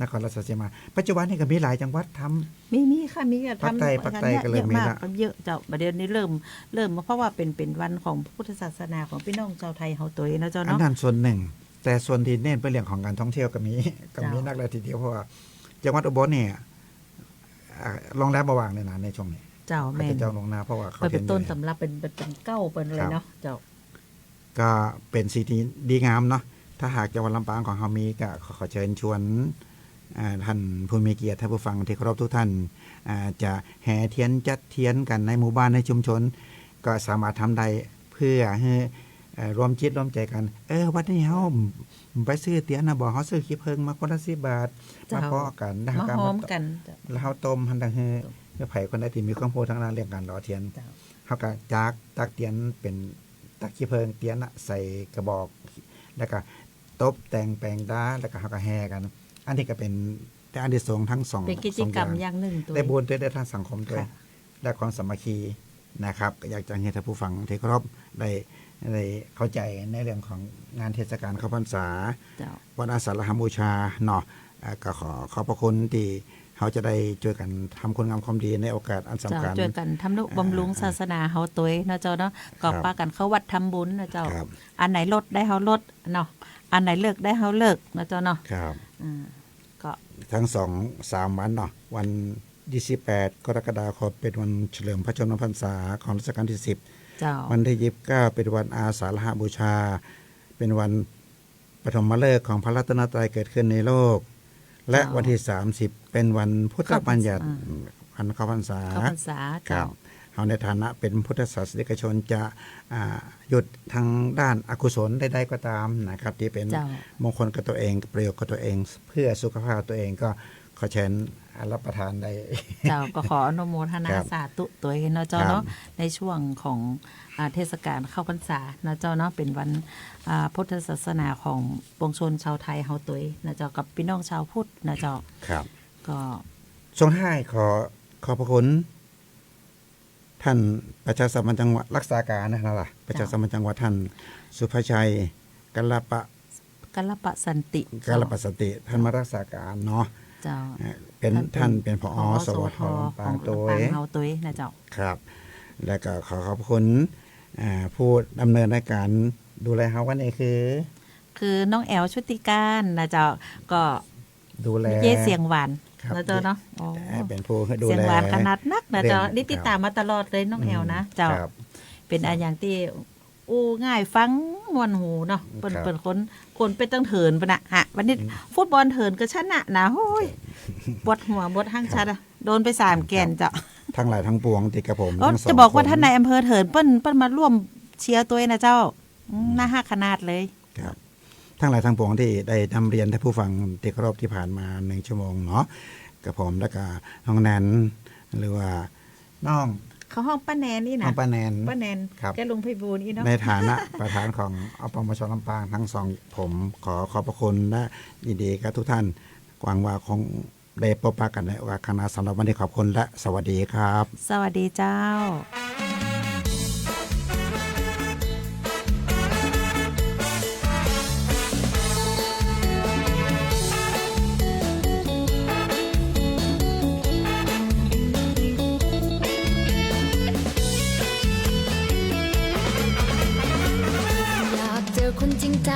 นครราชสีมา ปัจจุบันนี่ก็มีหลายจังหวัดทำ มี มีค่ะ มีก็ทำ ภาคใต้ ภาคใต้ก็เริ่มมีละ เยอะมาก เยอะเจ้า บ่าเดี่ยวนี้เริ่ม เริ่ม เพราะว่าเป๋น เป๋นวันของพุทธศาสนาของปี้น้องจาวไทยเฮาตวยนะเจ้าเนาะ อันนั้นส่วนนึ่ง แต่ส่วนตี้เน้นเปิ้นเรื่องของการท่องเที่ยวก็มี ก็มี เจ้า นักเลยทีเดียว เพราะว่าจังหวัดอุบลเนี่ย อ่า โรงแรมบ่ว่างเลยนะในช่วงนี้ เจ้า เขาจะ แม่น จองล่วงหน้า เพราะว่าเขา เปิ้นเป๋น เห็น ต้นตำรับ เป๋น เป๋น เป๋นเก๊าเปิ้นเลยเนาะ ครับ เจ้า ก็เป๋นสิ่งตี้ดีงามเนาะ ถ้าหากจังหวัดลำปางของเฮามี ก็ขอ ขอเชิญชวน อ่า ท่านผู้มีเกียรติ ท่านผู้ฟังตี้เคารพทุกท่าน อ่า จะแห่เตียน จัดเตียนกั๋นในหมู่บ้าน ในชุมชน ก็สามารถทำได้ เพื่อหื้อ เอ่อ รวมจิตรวมใจ๋กั๋น เออ วันนี้เฮาไปซื้อเตียนนะ บ่ เฮาซื้อขี้เผิงมาคนละสิบบาท เจ้า มาเปาะกั๋น แล้ว มา ก็ ฮอมกั๋น แล้วเฮาต้มหั้น หื้อ หื้อใผคนใดตี้มีความฮู้ตางด้านเรื่องก๋านหล่อเตียน เจ้า เฮาก็จักตักเตียนเป๋น ตักขี้เผิงเตียนน่ะใส่กระบอก แล้วก็ตบแต่งแปงต๋า แล้วก็เฮาก็แห่กั๋น อันนี้ก็เป๋น ได้อานิสงส์ทั้งสอง เป๋นกิจกรรม สองอย่าง อย่างนึ่งตวย ได้บุญตวย ได้ทางสังคมตวย ค่ะ ได้ความสามัคคีนะครับ ก็อยากจะหื้อท่านผู้ฟังตี้เคารพได้ ได้เข้าใจ๋ในเรื่องของงานเทศกาลเข้าพรรษา เจ้า วันอาสาฬหบูชาเนาะ อ่า ก็ขอขอบพระคุณตี้เฮาจะได้จ้วยกั๋นทำคุณงามความดีในโอกาสอันสำคัญ เจ้า จ้วยกั๋นทำนุบำรุง อ่า ศาสนาเฮาตวยเนาะเจ้าเนาะ ครับ ก็ปากั๋นเข้าวัดทำบุญนะเจ้า ครับ อันไหนลดได้เฮาลดเนาะ อันไหนเลิกได้เฮาเลิกนะเจ้าเนาะ ครับ อ่า ก็ ทั้งสอง สามวันเนาะ วันยี่สิบแปดกรกฎาคมเป๋นวันเฉลิมพระชนมพรรษาของรัชกาลที่สิบ เจ้า วันตี้ยี่สิบเก้าเป๋นวันอาสาฬหบูชา เป๋นวันปฐมฤกษ์ของพระรัตนตรัยเกิดขึ้นในโลก และ เจ้า วันตี้สามสิบเป๋นวันพุทธบัญญัติ เข้าพรรษา วันเข้าพรรษา เข้าพรรษา ครับ เจ้า เฮาในฐานะเป๋นพุทธศาสนิกชนจะ อ่า หยุดทางด้านอกุศลใดๆ ก็ตามนะครับ ตี้เป๋น เจ้า มงคลกับตัวเอง ประโยชน์กับตัวเอง เพื่อสุขภาพตัวเอง ก็ขอเชิญรับประทานได้ เจ้า ก็ขออนุโมทนา ครับ สาธุตวยเนาะเจ้าเนาะ ครับ ในช่วงของ อ่า เทศกาลเข้าพรรษาเนาะเจ้าเนาะ เป๋นวัน อ่า พุทธศาสนาของปวงชนชาวไทยเฮาตวยนะเจ้า กับปี้น้องชาวพุทธนะเจ้า ครับ ก็ ช่วงท้ายขอขอบพระคุณ ท่านประชาสัมพันธ์จังหวัดรักษาการนะ นั่นล่ะ เจ้า ประชาสัมพันธ์จังหวัดท่านสุภชัย กัลปะ กัลปะสันติ กัลปะสันติ ท่านมารักษาการเนาะ เจ้า อ่า เป๋น ท่านเป๋น ท่านเป๋น ผอ ผอ สวท สวท ลำปาง ของ ตวย ลำปางเฮาตวยนะเจ้า ครับ แล้วก็ขอขอบคุณ อ่า ผู้ดำเนินรายการดูแลเฮาวันนี้คือ คือน้องแอ๋วชุติการนะเจ้า ก็ ดูแล เย้เสียงหวาน ครับ นะเจ้าเนาะ อ๋อ เอ่อ เป๋นผู้ดูแล เสียงหวานขนาดนักนะเจ้า เรื่อง นี่ติดตามมาตลอดเลยน้องแอ๋วนะ อืม เจ้า ครับ เป๋นอะหยังตี้ อู้ ง่ายฟังม่วนหูเนาะ เปิ้น ครับ เปิ้นคน คนเป๋นตังเถินเปิ้นน่ะ ฮะ วันนี้ อืม ฟุตบอลเถินก็ชนะนะ โฮ้ย ครับ ปวดหัว ปวดหั้งชัดอะ ครับ โดนไปสามแก่นเจ้า ตังหลายตังปวงตี้กับผม อ๋อ ตังสอง จะบอกว่า คน ต้านนายอำเภอเถินเปิ้น เปิ้นมาร่วมเชียร์ตวยนะเจ้า อืม อืม น่าฮักขนาดเลย ครับ ตังหลายตังปวงตี้ได้นำเรียนท่านผู้ฟังตี้เคารพตี้ผ่านมาหนึ่งชั่วโมงเนาะ กับผมแล้วก็น้องแนน หรือว่าน้อง เขาฮ้องป้าแนนนี่นะ ฮ้องป้าแนน ป้าแนน ครับ แก้วลุงไพบูลย์นี่เนาะ ในฐานะประธานของ อปมช ลำปาง ตังสอง ผมขอขอบพระคุณและยินดีกับทุกท่าน หวังว่าคงได้ปะปะกั๋นในโอกาสข้างหน้า สำหรับวันนี้ขอบคุณและสวัสดีครับ สวัสดีเจ้า อยากเจอคนจริงใจ